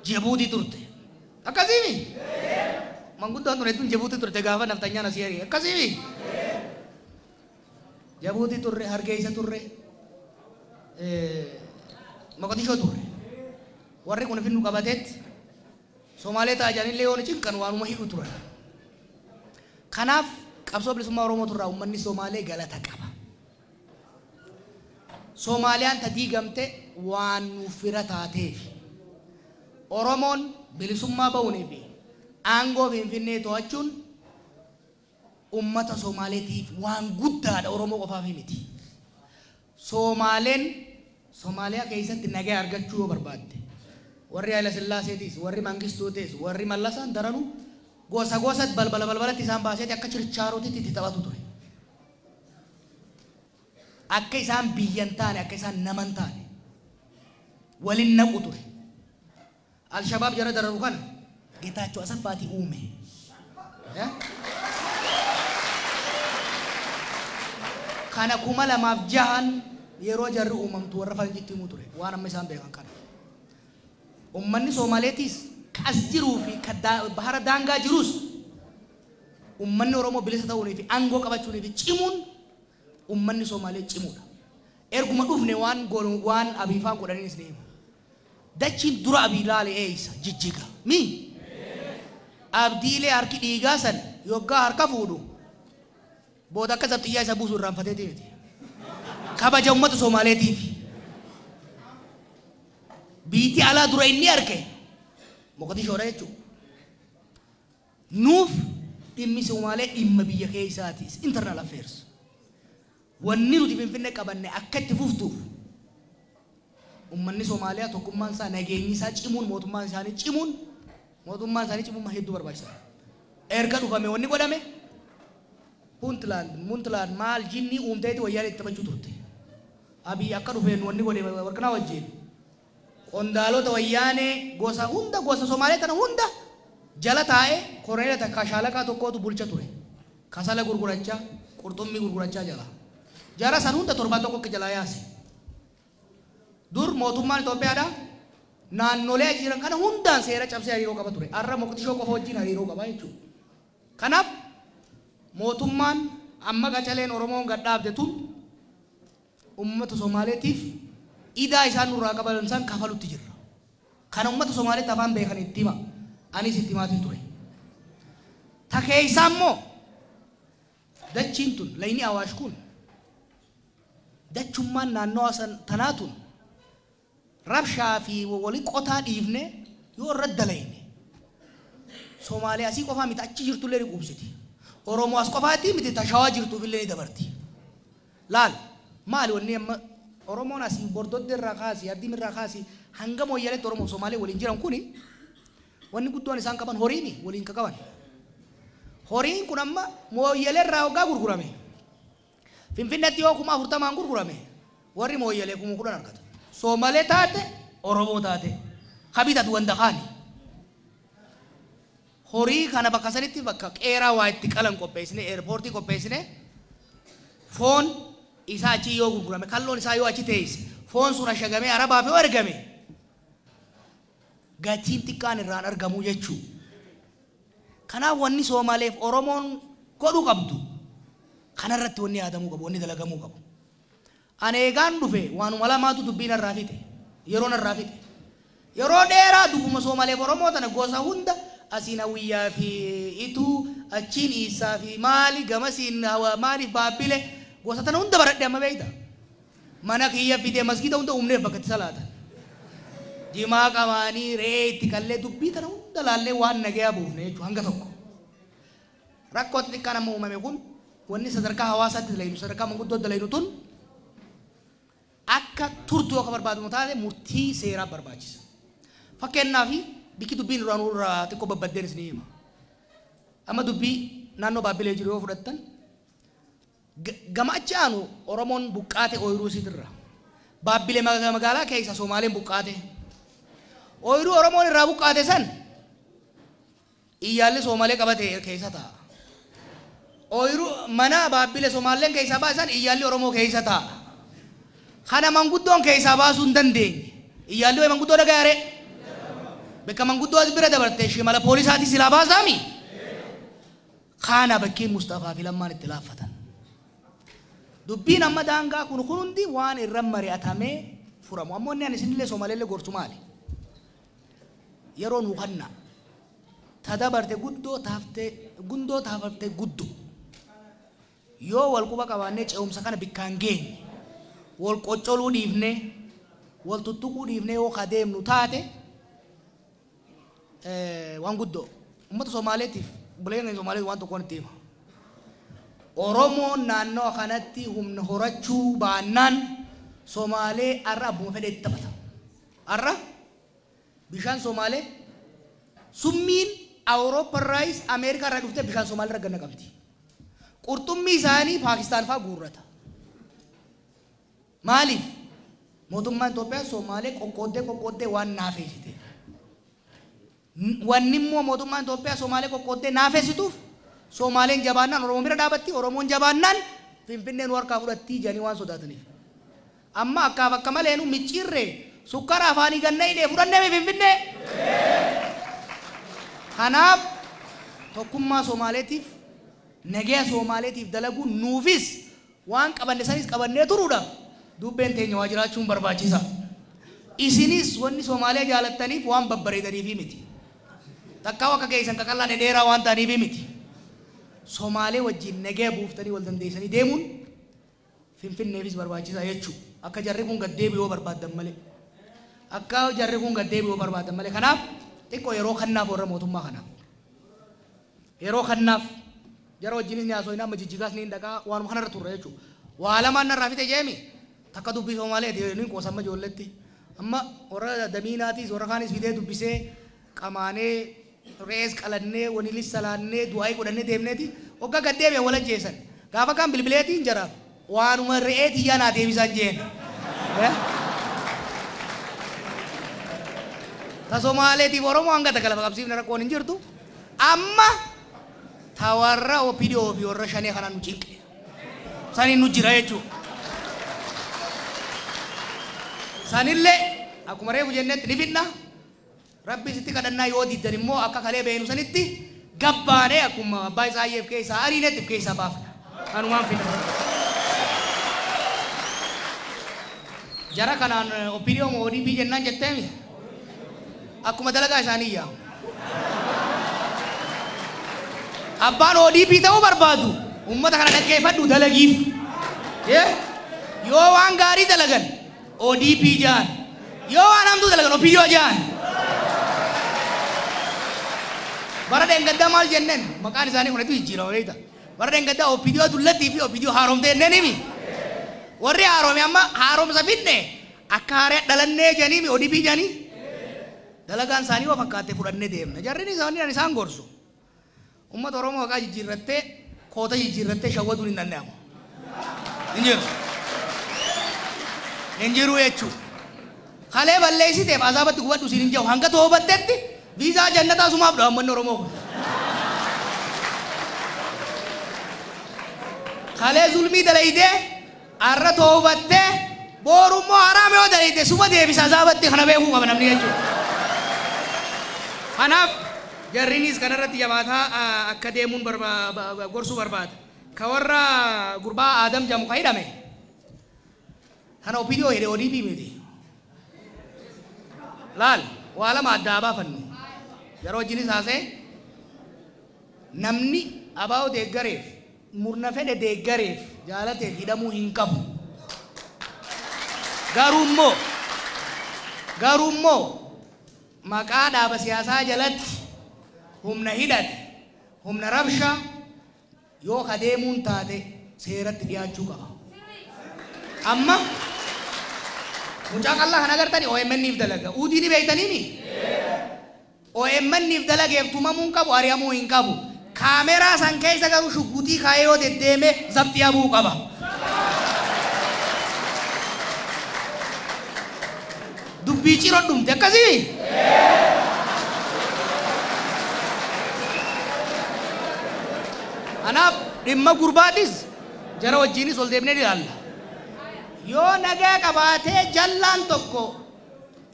Speaker 1: Jibuutii turte. Akkasiimi? Manguddoon tun hedduun Jibuutii turte gaafa naftanyaan asii ari'e. Akkasiimi? Jabuutii turre, Hargeysa turre, Moqodishoo turre. Warri kun finnu qabateetti Somaalee ta'a jedhanillee yoo nu cinqan waanuma hidhu turan. Kanaaf qabsoo bilisummaa Oromoo turraa uummanni Somaalee galata qaba. Somaaliyaan ta diigamte waan nuuf fira taateef. Oromoon bilisummaa ba'uunii fi aangoo Finfinnee to'achuun ummata Somaaleetiif waan guddaadha, Oromoo qofaaf miti. Somaaleen Somaaliyaa keessatti nagaa argachuu yoo barbaadde, warri Haayila Sillaaseetis, warri Mangistuutis, warri Mallasaan daranuu gosa gosatti balbala balbalatti isaan baaseeti akka chirchaarotitti itti taphatu ture. Akka isaan biyya hin taane, akka isaan nama hin taane waliin naqu ture. Alshabaab jara dararu kana Getaachoo Asaffaatii uume. Kana 2006n yeroo jarri uumamtu warra faranjitti himuu ture waan amma isaan beekan kana. Uummanni Somaaleetiis ka as jiruu fi ka bahara daangaa jirus uummanni Oromoo bilisa ta'uunii fi aangoo qabachuunii fi cimuun uummanni Somaalee cimuudha. Erguma dhufne waan goonu waan Abiifaan godhaniinis ni hima. Dachiin dura Abii laale eeysa Jijjiga. Mi? Abdiilee harki dhiigaa san yoggaa harka fuudhu booda akka zabxiyyaa isa buusu irraanfateetii miti. Kabaja uummata Somaaleetiif. Biitii alaa dura inni arge Moqodishoodha jechuudha. Nuuf dhimmi Somaalee dhimma biyya keessaati. Internal affairs. Wanni nuti Finfinnee qabanne akka itti fuftuuf uummanni Somaaliyaa tokkummaan isaa, nageenyi isaa cimuun, mootummaan isaanii cimuun, mootummaan isaanii cimuun hedduu barbaachisaadha. Erga dhufame wanni godhame Puntland, Muntland maal jinnii uumteeti wayyaan itti taphachuu turte. Abiy akka dhufeen wanni godhe Warqinaa wajjin qondaalota wayyaanee gosa hunda, gosa Somaalee tana hunda jala taa'ee koronela takka shaalaqaa tokkootu bulcha ture. Kasala gurgurachaa, qurxummii gurgurachaa jala. Jara san hunda torbaan tokko akka jalaa yaase. Dur mootummaan Itoophiyaadha naannolee achi jiran kana hundaan seera cabsee hariiroo qaba ture. Har'a Moqdishoo qofa wajjin hariiroo qaba jechuudha. Kanaaf mootummaan amma qacaleen Oromoon gad dhaabde tun uummata Somaaleetiif idaa isaan nurraa qaban san kafalutti jirra. Kana uummata Somaaleetti afaan beekan itti hima. Anis itti himaatiin ture. Ta keessaa immoo dachiin tun layni Awaash kun dachummaan naannoo san tanaa tun rabshaa fi wali qotaa dhiifne yoo irra dalayne Somaalee asii qofaa miti achi jirtullee ni quubsiti. Oromoo as qofaatti miti ta Shawaa jirtuufillee ni dabarti. Laal maali wanni amma Oromoon asii Bordodde irraa kaasii Addiim irraa kaasii hanga Mooyyaleetti Oromoo fi Somaalee waliin jiran kuni wanni guddoon isaan qaban horiini waliin ka qaban. Horiin kun amma Mooyyalee irraa hoggaa gurgurame, Finfinneetti yoo 40,000n gurgurame, warri Mooyyalee 10,000 argatu. Soomalee taate, Oromoo taate, ka bitatu wanda kaani. Horii kana bakka sanitti bakka qeeraa waa itti qalan qopheessine, eerpoortii qopheessine, foon isaa achi yoo gurgurame, kalloon isaa yoo achi teesse, foon sun ashagamee Arabaaf yoo ergame, gatiin xiqqaan irraan argamu jechuu. Kanaaf wanni Soomaleef Oromoon godhuu qabdu kanarratti wanni yaadamuu qabu, wanni dalagamuu qabu. Ani eegaan dhufe waanuma lamaatu dubbii narraa fixe, yeroo narraa fixe. Yeroo dheeraa dubbuma Soomaleef Oromoo tana gosa hunda asiin Hawwiyyaa fi Ituu, achiin Iisaa fi maali, gamasiin maaliif Baabbile, gosa tana hunda baradhe amma beekta. Mana kiyya fidee masgiida hunda uumneef bakka itti salaatan. Jimaa qamaanii re'ee itti qallee dubbii tana hunda laallee waan nagayaa buufne jechuudha hanga tokko. Rakkoo xixiqqaan amma uumame kun wanni sadarkaa hawaasaatti dalaynu, sadarkaa manguddoo dalaynu tun akka turtu yoo ka barbaadamu taate murtii seeraa barbaachisa. Fakkeenyaaf bikki dubbiin duraan irraa xiqqoo babbaddeen isin hima. Amma dubbii naannoo Baabbilee jiru yoo fudhattan gama achi aanu Oromoon buqqaate ooyiruu isiitirra. Baabbilee magaalaa keessa Somaaleen buqqaate. Ooyiruu Oromoon irraa buqqaate san Iyyaalli Soomalee qabate keessa taa'a. Ooyiruu mana Baabbile Somaaleen keessaa baasan iyyaalli Oromoo keessa taa'a. Kana manguddoon keessaa baasuu hin dandeenye. Iyyaalli wayi manguddoo dhagayaare. Bakka manguddoo as bira dabarte shimala poolisaati silaa baasaami. Kana bakkeen Mustafaa fi Lammaan itti laaffatan. Dubbiin amma daangaa kun hundi waan irra mari'atamee furamu. Ammoo inni ani isinillee Somaaleellee gorsu maali? Yeroo nu kanna ta dabarte guddoo taaftee gundoo taafaftee guddoo. Yoo wal quba qabaannee ce'umsa kana bikkaan geenye wal qoccoluu dhiifnee wal tuttuquu dhiifnee yoo ka deemnu taate waan guddoo uummata Somaaleetiif buleen Somaaleetiif waan tokkoon itti hima. Oromoon naannoo kanatti humna horachuu baannaan Somaalee har'a abbuma fedhe itti taphata. Har'a bishaan Somaalee summiin Awuroopparraayis Ameerikaa irraa dhuftee bishaan Somaalee irra ganna qabdi. Qurxummii isaanii Paakistaan fa'aa guurrata. Maaliif? Mootummaan Itoophiyaa Somaalee qoqqooddee qoqqooddee waan naafeessiteef. Wanni immoo mootummaan Itoophiyaa Somaalee qoqqooddee naafeessituuf Somaaleen jabaannaan Oromoon bira dhaabatti, Oromoon jabaannaan Finfinneen harkaa fudhattii jedhanii waan sodaataniif. Amma akkaaf akka malee nu micciirree sukkara afaanii ganna hidhee fudhannee Finfinnee. Kanaaf tokkummaa Somaaleetiif nagaya Somaaleetiif dalaguun nuufis waan qabanne sanis qabannee turuudhaaf dubbeen teenya waa jiraachuun barbaachisa. Isinis wanni Somaalee jaalattaniif waan babbareedaniifi miti. Takkaa akka keessan qaqallaa dhedheeraa waan ta'aniifi miti. Somaalee wajjin nagaya buuftanii wal dandeessanii deemuun Finfinneefis barbaachisaa jechuudha. Akka jarri kun gad deebi'uu yoo barbaaddan malee. Akka jarri kun gad deebi'uu barbaaddan malee. Kanaaf xiqqoo yeroo kannaaf warra mootummaa kanaaf. Yeroo kannaaf jara wajjinis ni haasofna amma jijjigaas ni dhaqaa waanuma kanarra turre jechuudha. Waa lamaan narraa fite jeemi takka dubbii Somaaleeti ni qoosamma ijoolletti. Amma warra damiinaatiis warra kaanis fidee dubbisee qamaanee re'ees qalannee wanilis salaannee du'aayii godhannee deemneeti hoggaa gad deebi'an wal ajjeesan. Gaafa kaan bilbileetiin jaraaf waanuma re'ee xiyyaa naa deebisan jeen. Ta Somaaleetiif Oromoo hanga takka lafa qabsiifne rakkoon hin jirtu. Amma ta warra OPDO fi warra shanee kanaan nu cinqe. Saniin nu jira jechuudha. Sanillee akkuma reefu jennetti ni fidna. Rabbi sitti kadhannaa yoo diddan immoo akka kalee beenu sanitti gabbaanee akkuma abbaa isaayyeef keessaa ariinetti keessaa baafna. Kanumaan fidna. Jara kanaan OPDO moo ODP jennaan jetteemi akkuma dalagaa isaanii yaamu. Abbaan ODP ta'uu barbaadu uummata kana dhaggeeffadhu dalagiif. Yoo waan gaarii dalagan ODP jaan. Yoo waan hamtuu dalagan OPDO jaan. Bara dheengaddaa maal jenneen maqaan isaanii kun hedduu jijjiirama beekta. Bara dheengaddaa OPDO dullattii fi OPDO haaromtee jenneen himi. Warri haarome amma haaromsa fidne akka haaree dhalannee jedhanii ODP jedhanii dalagaan isaanii waa fakkaattee fudhannee deemna. Jarri isaanii isaan gorsu. Uummata Oromoo maqaa jijjiirrattee koota jijjiirrattee shawwaduun hin danda'amu. Hin jiru. Hin jiru jechuudha. Kalee balleessiteef azaabatti gubadhu siin hin jiru hanga toobattetti viizaa jannataa sumaaf dha uummanni Oromoo kun. Kalee zulmii dalaydee arra toobattee boorummoo haraame yoo dalayde suma deebisa azaabatti kana beekuu qaba namni jechuudha. Kanaaf jarriinis kanarratti jabaataa akka deemuun gorsuu barbaada. Ka warra gurbaa Aadam jedhamu ka hidhame kana OPDO hidhe ODP miti. Laal waa lama addaa baafannu. Yeroo wajjinis haasa'e namni abaa'oo deeggareef murna fedhe deeggareef jaalateef hidhamuu hin qabu. Garuu immoo maqaa dhaaba siyaasaa jalatti humna hidhate humna rabshaa yoo adeemuun taate seeratti dhiyaachuu qaba. Amma mucaa qal'aa kan agartani OMN'if dalaga. Uudii ni beektaniimi? OMN'if dalageef tumamuu hin qabu, ari'amuu hin qabu. Kaameraa san keessa garuu shugguxii kaayee yoo deddeeme zabxii habuu qaba. Dubbii ciroo dhumte akkasii? Kanaaf dhimma gurbaatis jara wajjiinis ol deemnee ilaalla. Yoo nagaa qabaatee jallaan tokko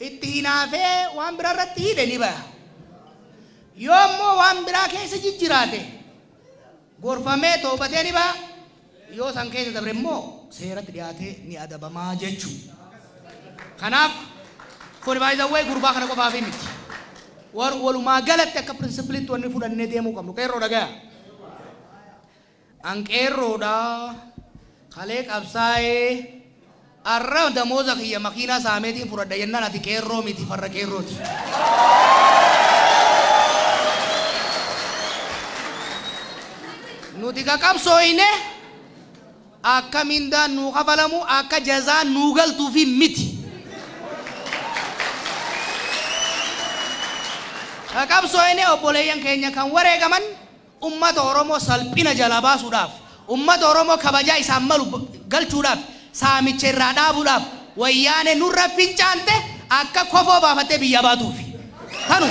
Speaker 1: itti hinaafee waan biraa irratti hidhe ni baya. Yoo immoo waan biraa keessa jijjiraate gorfamee toobatee ni baya. Yoo san keessa dabre immoo seeratti dhiyaatee ni adabamaa jechuudha. Kanaaf kun baay'ee gurbaa kana qofaaf miti. Walumaa galatti akka pirinsipiliitti wanni fudhannee deemuu qabnu qeerroo dhagaya. An qeerroodha kalee qabsaa'ee arra damooza kiyya makiinaa saameetiin fudhadha jennaan ati qeerroo miti farra qeerrooti. Nuti ka qabsooyne akka mindaan nuu kafalamu akka jazaan nuu galtuufi miti. Ka qabsooyne obboleeyyan keenya kan wareegaman ummata Oromoo salphina jala baasuudhaaf, ummata Oromoo kabajaa isaan malu galchuudhaaf, saamicha irraa dhaabuudhaaf, wayyaane nurra fincaante akka kofoo baafattee biyya baatuufi. Kanu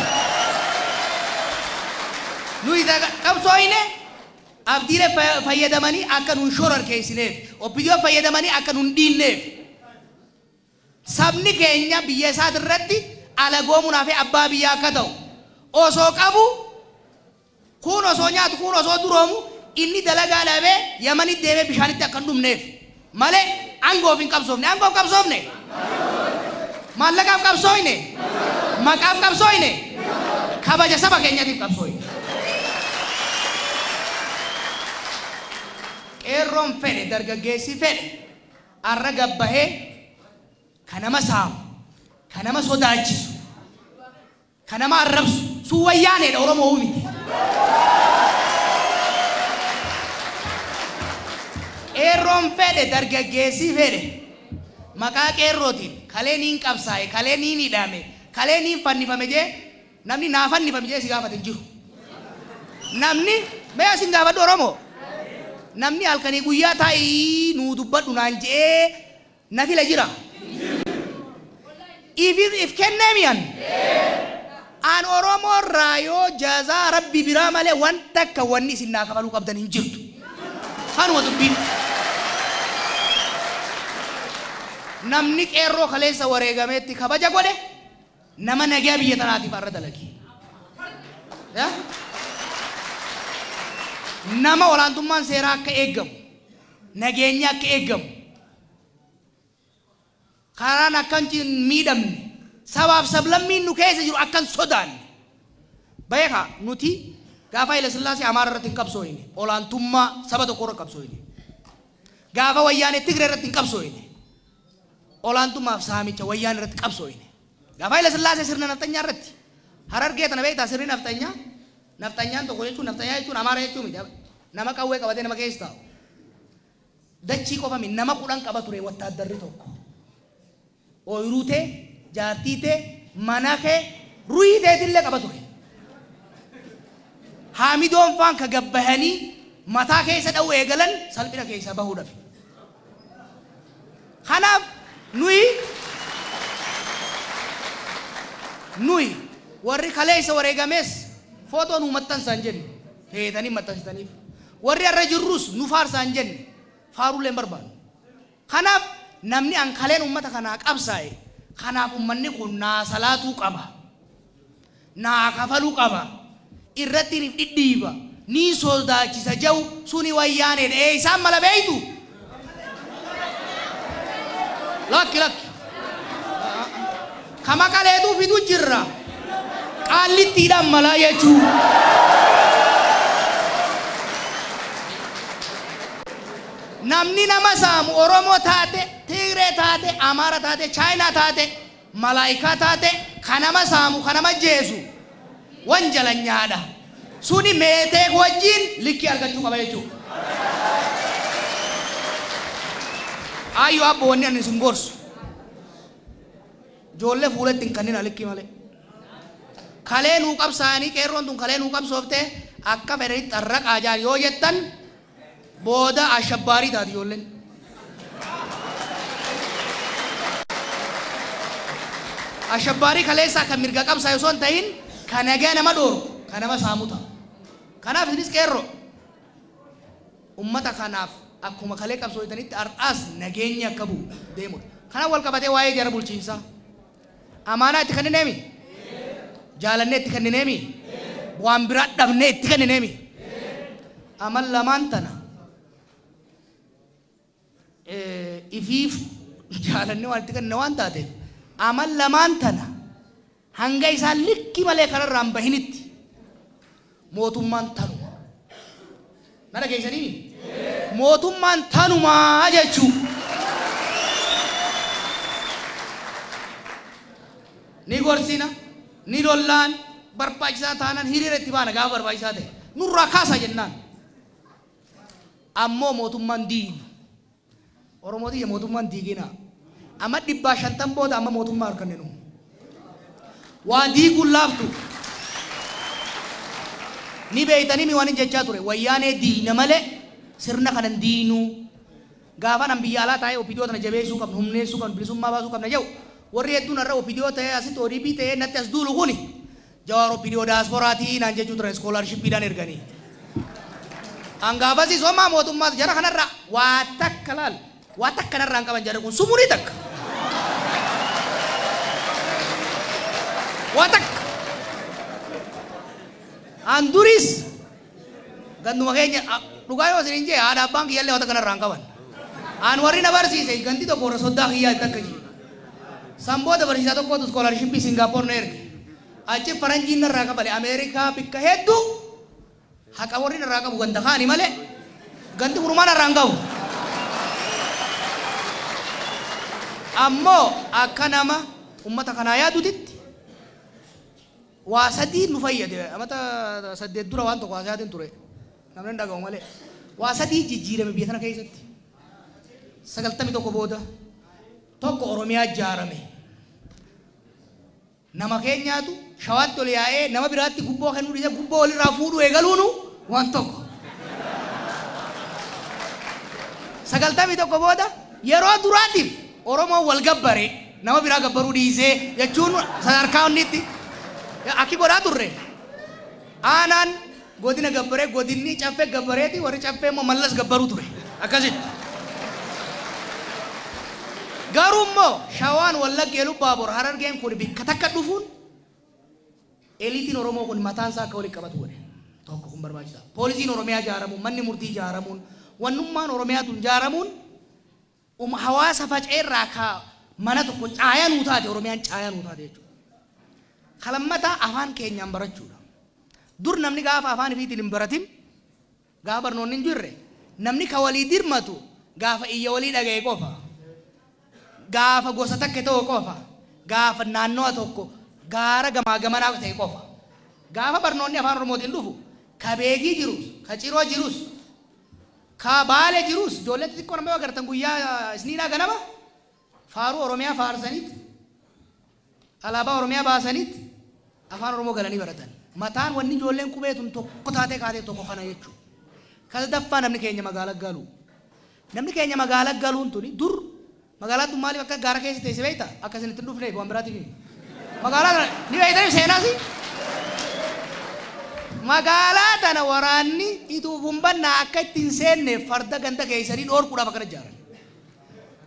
Speaker 1: nuyi qabsooyne abdiilee fayyadamanii akka nun shororkeessineef, obbidiyoo fayyadamanii akka nun dhiinneef, sabni keenya biyya isaati irratti alagoomuunaa fi abbaa biyyaa akka ta'u osoo qabu kun osoo nyaatu kun osoo duroomu inni dalagaa dhabee Yamanitti deemee bishaanitti akka hin dhumneef malee aangoof hin qabsoofne. Aangoof qabsoofne, maallaqaaf qabsooyne, maqaaf qabsooyne, kabaja saba keenyaatiif qabsooyne. Qeerroon fedhe dargaggeessi fedhe arra gabbahee ka nama saamu, ka nama sodaachisu, ka nama arrabsu sun wayyaaneedha Oromoo miti. Qeerroon fedhe dargaggeessi fedhe maqaa qeerrootiin kalee niin qabsaa'e, kalee niin hidhame, kalee niin fannifame jee namni naa fannifame jee si gaafate hin jiru. Namni mee asin gaafadhu Oromoo. Namni halkanii guyyaa taa'ii nuu dubbadhu naan je'ee na fila jira. If kennee mi'an. An Oromoo irraa yoo jazaa rabbi biraa malee wanta akka wanni isin naa kafaluu qabdan hin jirtu. Kanuma dubbiin. Namni qeerroo kaleessa wareegameetti kabaja godhe nama nagaa biyya tanaatiif har'a dalage. Nama olaantummaan seeraa akka eeggamu, nageenya akka eeggamu, karaan akka hin miidhamne, sabaaf sablammiin nu keessa jiru akka hin sodaanne. Beekaa nuti gaafa Haile Sillaasee Amaara irratti hin qabsooyne, olaantummaa saba tokko irra qabsooyne. Gaafa wayyaanee Tigree irratti hin qabsooyne, olaantummaaf saamicha wayyaanee irratti qabsooyne. Gaafa Haile Sillaasee sirna nafxanyaa irratti Harargee tana beektaa sirni nafxanyaa? Nafxanyaan tokko jechuun nafxanyaa jechuun Amaara jechuun miti. Nama qawwee qabatee nama keessa taa'u. Dachii qofa miti nama 10 qaba ture wattaaddarri tokko. Ooyiruu tee, jaartii tee, mana kee, ruhii teetillee qaba ture. Haamidoon faan ka gabbahanii mataa keessa dha'uu eegalan salphina keessaa bahuudhaaf. Kanaaf nuyi warri kaleessa wareegames footoo nu maxxansaa hin jenne feetanii maxxansitaniif. Warri har'a jirrus nu faarsaa hin jenne faaruullee hin barbaannu. Kanaaf namni an kaleen uummata kanaa qabsaa'e kanaaf uummanni kun naa salaatuu qaba, naa kafaluu qaba, irratti ni dhidhiiba, ni sodaachisa jedhu suni wayyaaneedha. Isaan mala beeytu? Lakki lakki. Kama kaleetuu fidu jirra. Qaallittiidhaan malaa jechuu. Namni nama saamu Oromoo taate, Tigree taate, Amaara taate, Chaayinaa taate, malaayikaa taate, ka nama saamu, ka nama jeesu wanjalanyaadha. Suni meetee wajjin likkii argachuu qaba jechuudha. Ayyoo abbo wanni ani isin gorsu. Ijoollee fuulatti hin kannina likkii malee. Kalee nuu qabsaa'anii qeerroon tun kalee nuu qabsooftee akka fedhanitti xarraqaa jaan yoo jettan booda ashabbaarii taati ijoolleen. Ashabbaarii kaleessaa kan mirga qabsaa'e osoo hin ta'in kan nagaa nama dhoorku kan nama saamu ta'a. Kanaaf isinis qeerroo Ummata kanaaf akkuma kalee qabsoofitanitti har'aas nageenya akka bu'u deemudha. Kanaaf wal qabatee waa'ee jara bulchiinsaa. Amaanaa itti kennineemi? Jaalannee itti kennineemi? Waan biraa dhabnee itti kennineemi? Amal lamaan tana ifiif jaalannee waan itti kennine waan taateef amal lamaan tana hanga isaan likki malee kanarraa hin bahinitti mootummaan tanuma. Na dhageessanii? Mootummaan tanumaa jechuu. Ni gorsina, ni lollaan, barbaachisaa taanaan hiriira itti baana gaafa barbaachisaa ta'e. Nurraa kaasa jennaan. Ammoo mootummaan diinu. Oromoo tiyya mootummaan diigina. Amma 150 booda amma mootummaa harkanne nu. Waa diiguun laaftu. Ni beeytanii mi waan hin jechaa ture. Wayyaanee diina malee sirna kanan diinuu. Gaafa nan biyya alaa taa'ee OPDO tana jabeessuu qabnu, humneessuu qabnu, bilisummaa baasuu qabna jedhu. Warri hedduun har'a OPDO ta'ee asitti ODP ta'ee natti as duulu kuni Jawaar OPDO daasporaatii naan jechuu turan iskoolaarshiippiidhaan erganii. Hangaafasiis homaa mootummaas jara kanarraa waa takka laal waa takka narraa hin qaban jarri kun sumurii takka. Waa takka. An duris ganduma keenya dhugaa yoo isin hin jee haadha abbaan kiyyallee waa takka narraa hin qaban. An warri na barsiise gandi tokko warra soddaa kiyyaa itti akka jiru. San booda barsiisaa tokkotu iskoolaarshiippii Singaappoor na erge. Achi faranjiin narraa qabale Ameerikaa bikka hedduu haqa warri narraa qabu ganda kaani malee gandi kunumaa narraa hin qabu. Ammoo akka nama ummata kanaa yaadutitti waa sadii nu fayyade. Amata 8 dura waan tokko haasa'aatiin ture. Namni hin dhaga'u malee. Waa sadii jijjiirame biyya tana keessatti. 91 booda tokko Oromiyaa ijaarame. Nama keenyaatu shawaatti ol yaa'ee nama biraatti gubboo kennuu dhiisee gubboo walirraa fuudhuu eegaluunu waan tokko. 91 booda yeroo duraatiif Oromoon wal gabbare nama biraa gabbaruu dhiisee jechuun sadarkaa onnitti akki godhaa turre. Aanaan godina gabbaree godinni caffee gabbareeti warri caffee immoo Mallas gabbaruu ture akkasitti. Garuu immoo shawaan Wallagga Elubbaabor Harargeen kun bikka takka dhufuun eliitiin Oromoo kun mataan isaa akka walitti qabatu godhe. Tokko kun barbaachisaa. Poolisiin Oromiyaa ijaaramuun, manni murtii ijaaramuun, wannummaan Oromiyaa tun ijaaramuun hawaasa faca'eerraa ka mana tokko caayaa nuu taate Oromiyaan caayaa nuu taate jechuudha. Kalammataa afaan keenyaan barachuudha. Dur namni gaafa afaan ifiitiin hin baratin gaafa barnoonni hin jirre namni ka walii dirmatu gaafa iyya walii dhaga'e qofa. Gaafa gosa takka ta'u qofa. Gaafa naannowa tokko gaara gamaa gamanaa ta'e qofa. Gaafa barnoonni afaan Oromootiin dhufu ka beegii jirus, ka ciroo jirus, ka baale jirus ijoollee xixiqqoo nama yoo agartan guyyaa isniinaa ganama faaruu Oromiyaa faarsanitti alaabaa Oromiyaa baasanitti afaan Oromoo galanii baratan. Mataan wanni ijoolleen qubee tun tokko taatee kaatee tokko kana jechuudha. Ka sadaffaa namni keenya magaalaa galu. Namni keenya magaalaa galuun tuni dur magaalaan tun maaliif akka gaara keessa teesse beektaa? Akka isin itti hin dhufneef waan biraatiif miti. Magaalaa tana ni beektanii seenaas? Magaalaa tana waraanni ituuf humbannaa akka itti hin seenneef farda ganda keessanii dhoorkuudhaaf akkana ijaaran.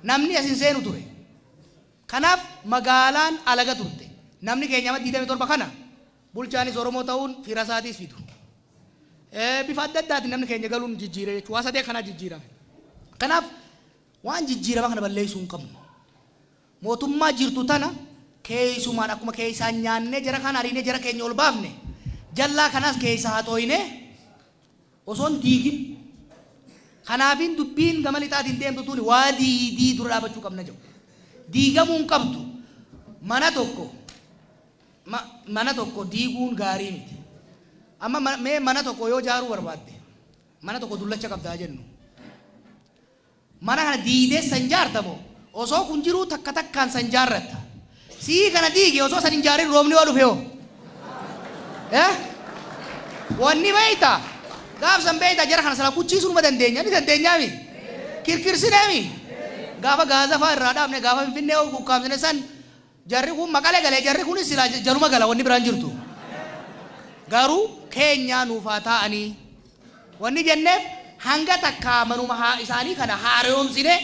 Speaker 1: Namni as hin seenu ture. Kanaaf magaalaan alaga turte. Namni keenya amma 27 kana bulchaanis Oromoo ta'uun fira isaatiis fidu. Bifa adda addaatiin namni keenya galuun jijjiire jechuudha. Waa sadee kanaa jijjiirame. Kanaaf waan jijjiirama kana balleessuu hin qabnu. Mootummaa jirtu tana keessumaan akkuma keessaan nyaannee jara kana ariinee jara keenya ol baafne jallaa kanaas keessa haxooyinee osoo hin diigin. Kanaafin dubbiin gama lixaatiin deemtu tuni waa diidii dura dhaabachuu qabna jedhu. Diigamuu hin qabdu. Mana tokko diiguun gaarii miti. Amma mee mana tokko yoo ijaaruu barbaadde mana tokko dullacha qabdaa jennu. Mana kana diidee san jaarta moo osoo kun jiruu takka takkaan san jaarratta. Sii kana diige osoo san hin jaarin roobni yoo dhufe hoo? Wanni beektaa? Gaaf san beektaa jara kana sana kuchiisuu numa dandeenya ni dandeenyaami. Kirkirsineemi. Gaafa gaaza fa'aa irraa dhaabne gaafa Finfinnee ukkaamsine san jarri kun maqalee galee jarri kunis silaa jaluma gala wanni biraan jirtu. Garuu keenyaa nuuf haa taa'anii wanni jenneef Hanga takkaa manuma isaanii kana haaromsine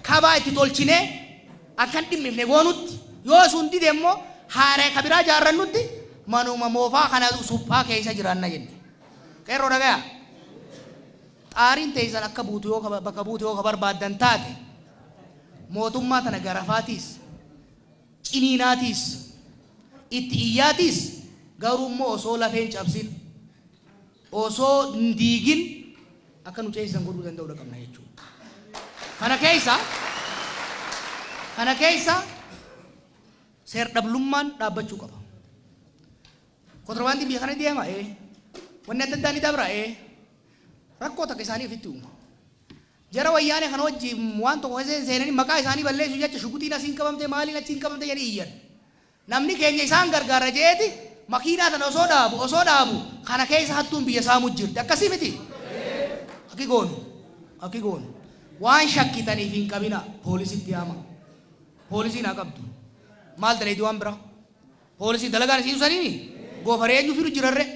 Speaker 1: kabaa itti tolchine akkan dhimmifne goonutti yoo sun dide immoo haaree kabiraa ijaarrannutti manuma moofaa kana suphaa keessa jiraanna jenne. Qeerroo dhagaya. Xaariin teessan akka buutu yoo bakka buutu yoo barbaaddan taate mootummaa tana garafaatiis ciniinaatiis itti iyyaatiis garuu immoo osoo lafeen cabsin osoo hin diigin akka nu ceesisan godhuu danda'uu qabna jechuudha. Kana keessa seer-dhablummaan dhaabbachuu qaba. Kontirbaandiin biyya kana deema wanni adda addaa ni dabra rakkoo takka isaanii ofitti uuma. Jara wayyaanee kana wajjin waan tokko keessa seenanii maqaa isaanii balleessu jecha shuguxiin asiin qabamte maaliin achiin qabamte jedhanii iyyan. Namni keenya isaan gargaara jeeti makiinaa tana osoo dhaabu kana keessa hattuun biyya saamu jirti. Akkasii miti. Akki goonu waan shakkitaniif hin qabina poolisitti yaama. Poolisiin haa qabdu. Maal daleeti waan bira? Poolisii dalagaan isiin saniini goofaree eenyu fidu jirarre.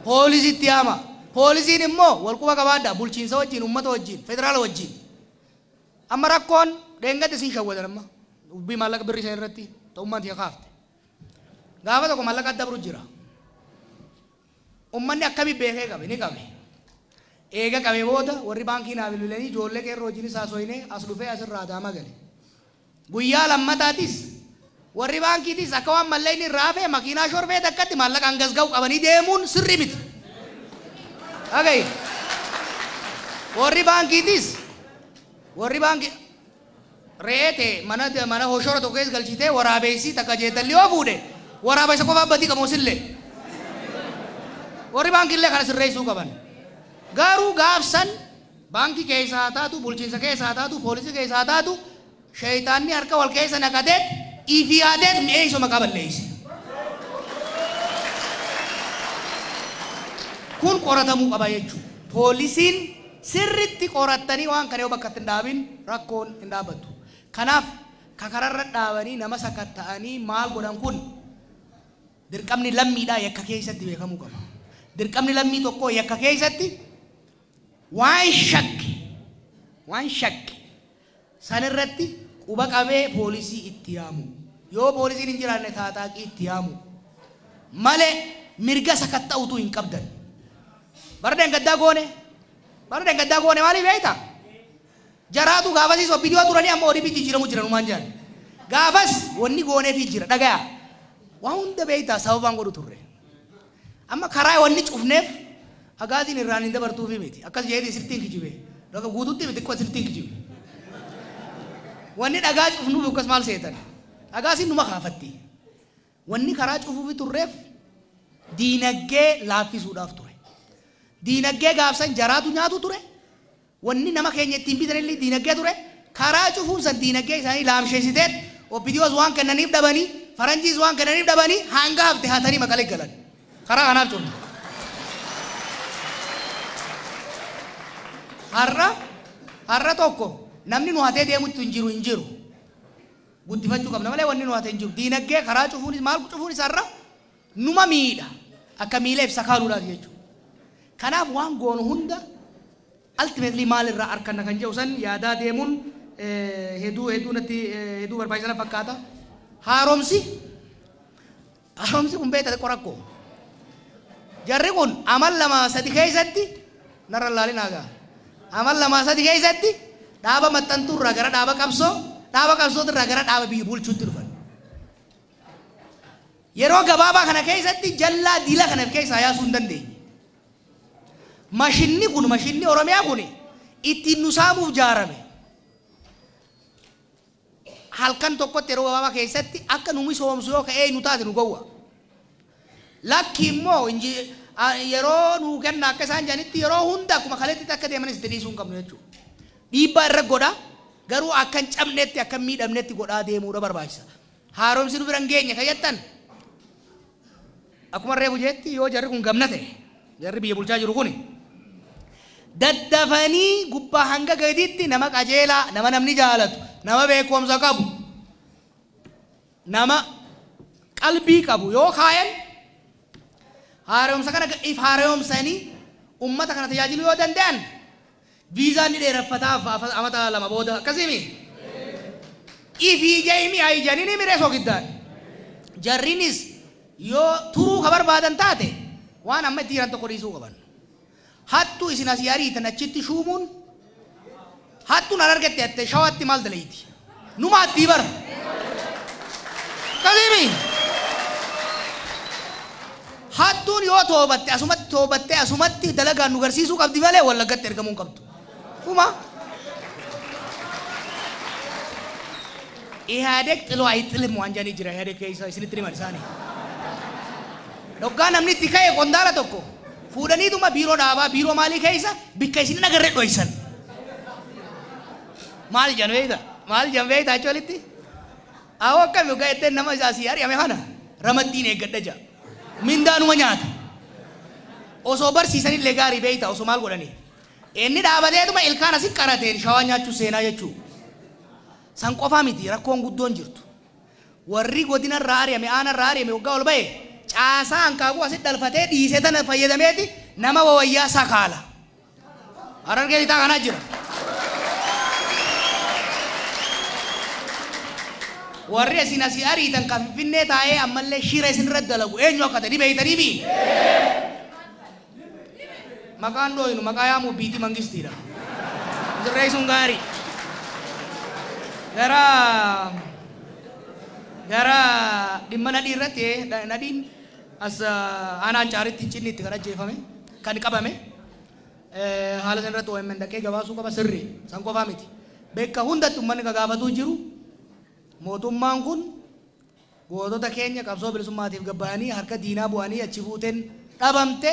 Speaker 1: Poolisitti yaama. Poolisiin immoo walquba qabaadha bulchiinsa wajjin uummata wajjin federaala wajjin. Amma rakkoon dheengadde siin shawwadan amma dubbii maallaqa birrii san irratti ta'ummaan tiya kaafte. Gaafa tokko maallaqa adda biru jira. Uummanni akkamii beekee qabe ni qabe. Eega qabe booda warri baankii naa bilbilanii ijoollee qeerroo wajjinis haasoyinee as dhufee asirraa Adaamaa gale. Guyyaa lammataatis warri baankiitis akka waan mallayni irraa hafee makiinaa shorfee takkatti maallaqa hangas ga'u qabanii deemuun sirrii miti. Dhaga'i. Warri baankiitis warri baankii re'ee mana hoshora tokko keessa galchitee waraabeessii takka jeetalli yoo fuudhe waraabeessa qofaa badii qabu sillee. Warri baankiillee kana sirreessuu qaban. Garuu gaafsan baankii keessa haa taatu, bulchiinsa keessa haa taatu, poolisii keessa haa taatu, shayitaanni harka wal keessa naqateet ifiyaateet mi'eessoo maqaa balleesse. Kun qoratamuu qaba jechuudha. Poolisiin sirriitti qorattanii waan kana yoo bakka itti hin dhaabin rakkoon hin dhaabbattu. Kanaaf kakararra dhaabanii nama sakatta'anii maal godhan kun dirqamni lammiidhaa yakka keessatti beekamuu qaba. Dirqamni lammii tokkoo yakka keessatti waan shakke sanirratti quba qabee poolisii itti yaamu. Yoo poolisiin hin jiraanne taataaqii itti yaamu. Malee mirga sakatta'utu hin qabdan. Bara deengaddaa goone maaliif beektaa? Jaraatu gaafasiis obbidiyoo turanii amma ODP jijjiiramu jiran uumaan jiran. Gaafas wanni gooneefii jira dhagaya. Waan hunda beektaa sababaan godhu turre. Amma karaa wanni cufneef agaaziin irraan hin dabartuufi miti. Akkas jedhee sirtiin kijibe. Guututti miti xiqqoo sirtiin kijibe. Wanni dhagaa cufnuuf akkas maal seetan? Agaasiin numa kaafatti. Wanni karaa cufuufi turreef diinaggee laaffisuudhaaf ture. Diinaggee gaafsan jaraatu nyaatu ture. Wanni nama keenya ittiin bitanillee diinaggee ture. Karaa cufuun san diinaggee isaanii laamsheessiteet OPDOs waan kennaniif dhabanii faranjiis waan kennaniif dhabanii hanga hafte hatanii maqalee galan. Karaa kanaaf cufne. Har'a tokko namni nu hatee deemutti hin jiru. Guddifachuu qabna malee wanni nu hatee hin jiru. Diinaggee karaa cufuunis maal cufuunis har'a numa miidha. Akka miila ibsa kaaluudhaaf jechuudha. Kanaaf waan goonu hunda ultimately maal irraa arganna kan jedhu san yaadaa deemuun hedduu natti hedduu barbaachisaa fakkaata. Haaromsi kun beektaa xiqqoo rakkoo. Jarri kun amal 2-3 keessatti narra laalin hagaa. Amal 2-3 keessatti dhaaba maxxantuu irraa gara dhaaba qabsoo, dhaaba qabsoo irraa gara dhaaba biyya bulchuutti dhufan. Yeroo gabaabaa kana keessatti jallaa diila kana keessaa yaasuu hin dandeenye. Mashinni kun mashinni Oromiyaa kun ittiin nu saamuuf jaarame. Halkan tokkotti yeroo gabaabaa keessatti akka nu misoomsu yoo ka'ee nu taate nu gowwa. Lakki immoo yeroo nu kenna akka isaan jedhanitti yeroo hunda akkuma kaleetti akka deemanis itti dhiisuu hin qabnu jechuudha. Dhiibbaa irra godha garuu akka hin cabnetti akka hin miidhamnetti godhaa deemuudha barbaachisa. Haaromsi nu bira hin geenye kan jettan akkuma reefu jetti yoo jarri kun gamna ta'e jarri biyya bulchaa jiru kuni daddafanii gubbaa hanga gadiitti nama qajeelaa, nama namni jaalatu, nama beekumsa qabu, nama qalbii qabu yoo kaayan haaromsa kana if haaromsanii Ummata kana tajaajiluu yoo danda'an viizaan ni dheeraffataaf amata 2 booda akkasimi. Ifii jeemi ayijanii ni miree sogiddaan. Jarrinis yoo turuu ka barbaadan taate waan amma itti jiran tokko dhiisuu qaban. Hattuu isin asii ariitan achitti shuumuun hattuun an argatte hatte shawaatti maal dalayti? Numa attii bara. Akkasimi. Hattuun yoo toobatte asumatti toobattee asumatti dalagaan nu garsiisuu qabdi malee Wallaggatti ergamuu hin qabdu. Kuma. Ihaadeg xiloo ayi xilim waan jedhanii jira Ihaadeg keessa isinitti himan isaanii. Dhoggaa namni itti ka'e qondaala tokko fuudhaniituma biiroo dhaabaa biiroo maalii keessa bikka isin hin agarre dhoysan. Maal jedhan beekta? Maal jedhan beekta achi walitti? Awwa akkami hoggaa jetteen nama isaa asii ari'ame kana ramaddiin eeggadha jedha. Mindaanuma nyaata. Osoo barsiisanillee gaarii beekta osoo maal godhanii? Inni dhaabateetuma ilkaan asi qarateen shawaa nyaachuu seenaa jechuudha. San qofaa miti rakkoon guddoon jirtu. Warri godina irraa ari'ame aana irraa ari'ame waggaa ol ba'e caasaa hanqaaquu asitti dhalfatee dhiisee tana fayyadameeti nama wawayyaa sakaala. Harargee lixaa kanaa jira. Warri isin asii ariitan kan Finfinnee taa'ee ammallee shira isin irratti dalagu eenyu akka ta'e ni beeytanii mii? Maqaan dhooyinu maqaa yaamuu biitii mangistiidha. Sirreessuun gaarii. Gara dhimma nadhii irratti nadhiin as aanaan caaritti cinni itti kan ajjeefame kan qabame haala san irratti OMN dhaqee gabaasuu qaba sirrii san qofaa miti. Bakka hundatti uummanni gagaafatuu jiru mootummaan kun gootota keenya qabsoo bilisummaatiif gabbaa'anii harka diinaa bu'anii achi buuteen dhabamte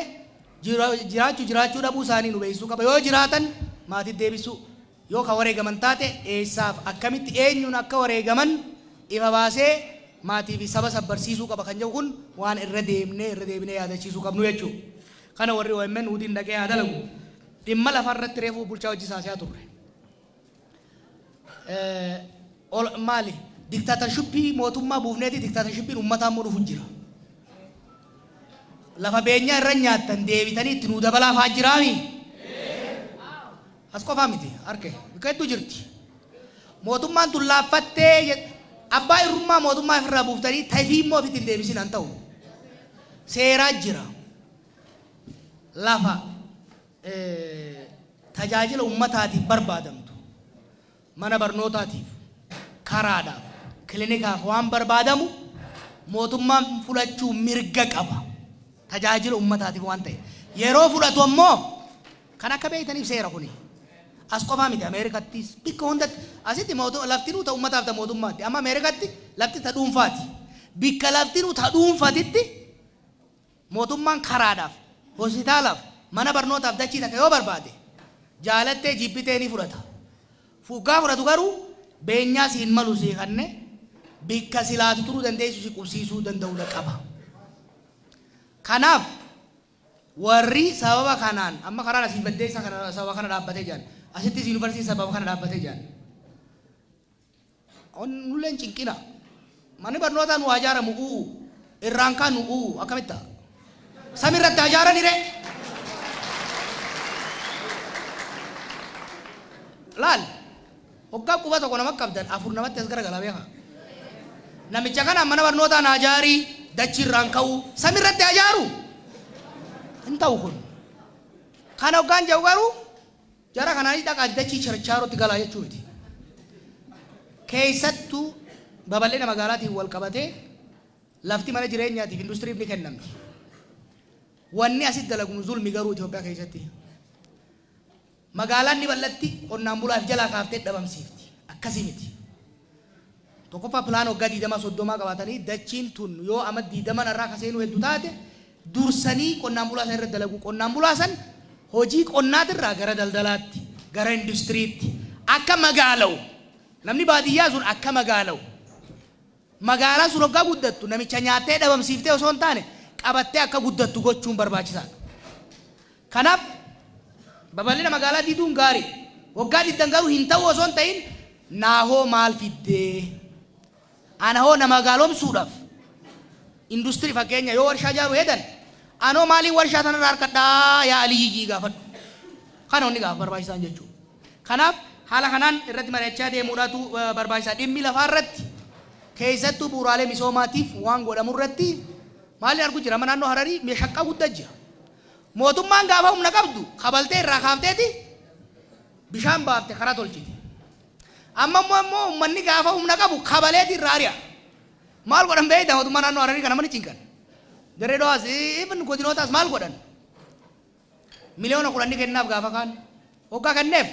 Speaker 1: jiraachuu dhabuu isaanii nu beeksisuu qaba. Yoo jiraatan maatii deebisuu yoo ka wareegaman taate eessaaf akkamitti eenyuun akka wareegaman ifa baasee maatii fi saba sabbarsiisuu qaba kan jedhu kun waan irra deemnee yaadachiisuu qabnu jechuudha. Kana warri OMN hudiin dhaqee haa dalagu. Dhimma lafarratti reefuu bulchaa hojii saasiyaa turre. Maali? Diktaatarshipii mootummaa buufneeti diktaatarshippiin uummataa immoo dhufu jira. Lafa beenyaa irra nyaattan deebitanii itti nuu dabalaa fa'aa jiraami. As qofaa miti harke bakka hedduu jirti. Mootummaan tun laaffattee abbaa irrummaa mootummaa ofirraa buuftanii tafii immoo ofitti hin deebisin han ta'u. Seeraa jira. Lafa tajaajila uummataatiif barbaadamtu mana barnootaatiif karaadhaaf kilinikaaf waan barbaadamu mootummaan fudhachuu mirga qaba. Tajaajila uummataatiif waan ta'e. Yeroo fudhatu ammoo kan akka beektaniif seera kuni. As qofaa miti Ameerikattis bakka hundatti asitti laftinuu ta uummataaf ta mootummaatti amma Ameerikatti lafti ta dhuunfaati. Bakka laftinuu ta dhuunfatitti mootummaan karaadhaaf hospitaalaaf mana barnootaaf dachii takka yoo barbaade jaalattee jibbitee ni fudhata. Fuggaa fudhatu garuu beenyaa siin malu sii kanne bakka silaatu turuu dandeessu si qubsiisuu danda'uudha qaba. Kanaaf warri sababa kanaan amma karaan asiin baddeessa kana sababa kana dhaabbatee jiran asittis yuunivarsiitiin sababa kana dhaabbatee jiran. Nulleen cinqina. Manni barnootaa nu ijaaramu u'u irraan kaan nu u'u akkamitti ta'a? Samiirratti ijaarani ree? Laal hoggaa quba tokko nama qabdan 4 namatti as garagalaa beekaa. Namicha kana mana barnootaa naa ijaarii dachii irraan ka'u samiirratti ijaaru hin ta'u kun. Kana hoggaan jedhu garuu jara kanaanis dhaqaa dachii charchaarotti galaa jechuu miti. Keessattuu babal'ina magaalaatiin wal qabatee lafti mana jireenyaatiif industiriif ni kennamti. Wanni asitti dalaguun zulmi garuu Itoophiyaa keessatti. Magaalaan ni bal'atti qonnaan bulaaf jalaa kaaftee dhabamsiifti. Akkasii miti. Tokkoffaa pilaan waggaa 20 30 qabaatanii dachiin tun yoo amma 20 irraa kaseenuu hedduu taate dursanii qonnaan bulaa san irratti dalagu. Qonnaan bulaa san hojii qonnaatirraa gara daldalaatti, gara industiriitti akka magaala'u. Namni baadiyyaa sun akka magaala'u. Magaalaan sun waggaa guddattu namicha nyaattee dhabamsiiftee osoo hin taane qabattee akka guddattu gochuun barbaachisaadha. Kanaaf babal'ina magaalaa diiduun gaarii. Waggaa 20 garuu hin ta'u osoo hin ta'in naahoo maal fiddee? Ana hoo na magaalomsuudhaaf industirii fakkeenya yoo warshaa ijaaruu hedan Anoo maaliin warshaa tanarraa harkadhaa yaa Aliyyii gaafadhu. Kana wanni gaafa barbaachisaan jechuudha. Kanaaf haala kanaan irratti mari'achaa deemuudhaatu barbaachisaa. Dhimmi lafaa irratti keessattuu bu'uuraalee misoomaatiif waan godhamu irratti maali argu jira. Naannoo Hararii meeshaqqaa guddaa jira. Mootummaan gaafa humna qabdu kabaltee irraa kaafteeti bishaan baafte karaa tolchiti. Amma immoo uummanni gaafa humna qabu kabaleeti irraa ari'a. Maal godhan beektaa mootummaa naannoo Hararii kana mana cinqan. Dirree Dhawaas even godinootaas maal godhan? 10 miliyoona kennaaf gaafa kaan. Hoggaa kenneef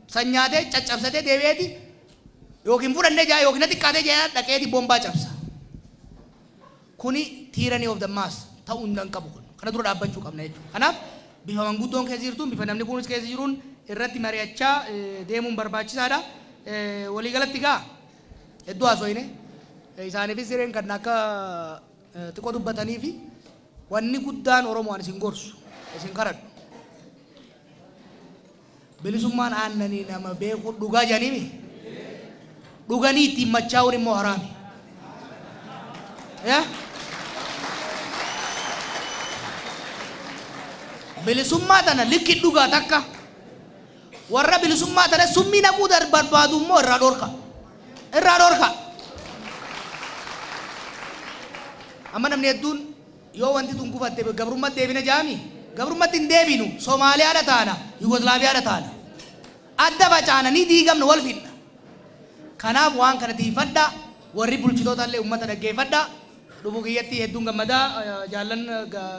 Speaker 1: sanyaatee caccabsatee deebi'eeti yookiin fudhannee jaa yookiin xiqqaatee jaa dhaqeeti bombaa cabsa. Kuni tyranny of the mass ta'uu hin qabu kun. Kana dura dhaabbachuu qabna jechuudha. Kanaaf bifa manguddoon keessa jirtuun, bifa namni kunis keessa jiruun irratti mari'achaa deemuun barbaachisaadha. Waliigalatti gaa hedduu haasofne, isaaniifis sireen kan akka xiqqoo dubbatanii fi wanni guddaan Oromoo isin gorsu, isin kadhadhu. Bilisummaan aannanii nama beeku dhugaa jedhaniimi. Dhuganii ittiin machaa'uun immoo haraami. Yaa? Bilisummaa tana likki dhugaa takka, warra bilisummaa tana summii naquu barbaadu immoo irraa dhorka. Irraa dhorka. Amma namni hedduun yoo wanti tun kufatte gabrummaatti deebina jaami. Gabrummaatti hin deebinu. Somaaliyaadha taana, Yugoslaaviyaadha taana. Adda facaana, ni diigamna, wal fidna. Kanaaf waan kana tiifadhaa, warri bulchitoota illee uummata dhaggeeffadhaa. Dhufuu kiyyatti hedduun gammadaa, jaallan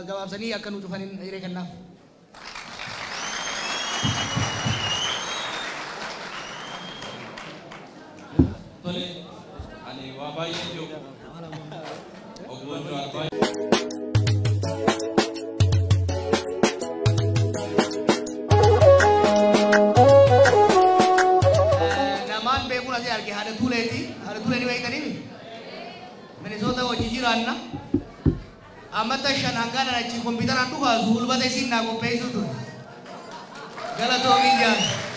Speaker 1: gabaabsanii akka nu cufaniin hiree kennaaf.
Speaker 2: Tole, ani waa baay'ee jiru. Obbo Jawaar baay'ee.
Speaker 1: Namaan beekuun asii arge haadha Tuuleeti. Haadha Tuulee ni beektanii? Minisoota hojii jiraanna. Ammata 5 hangaan achi kompiitaraan dhukaasu hulbata isiin naa qopheessuu ture. Galatoomii jaan.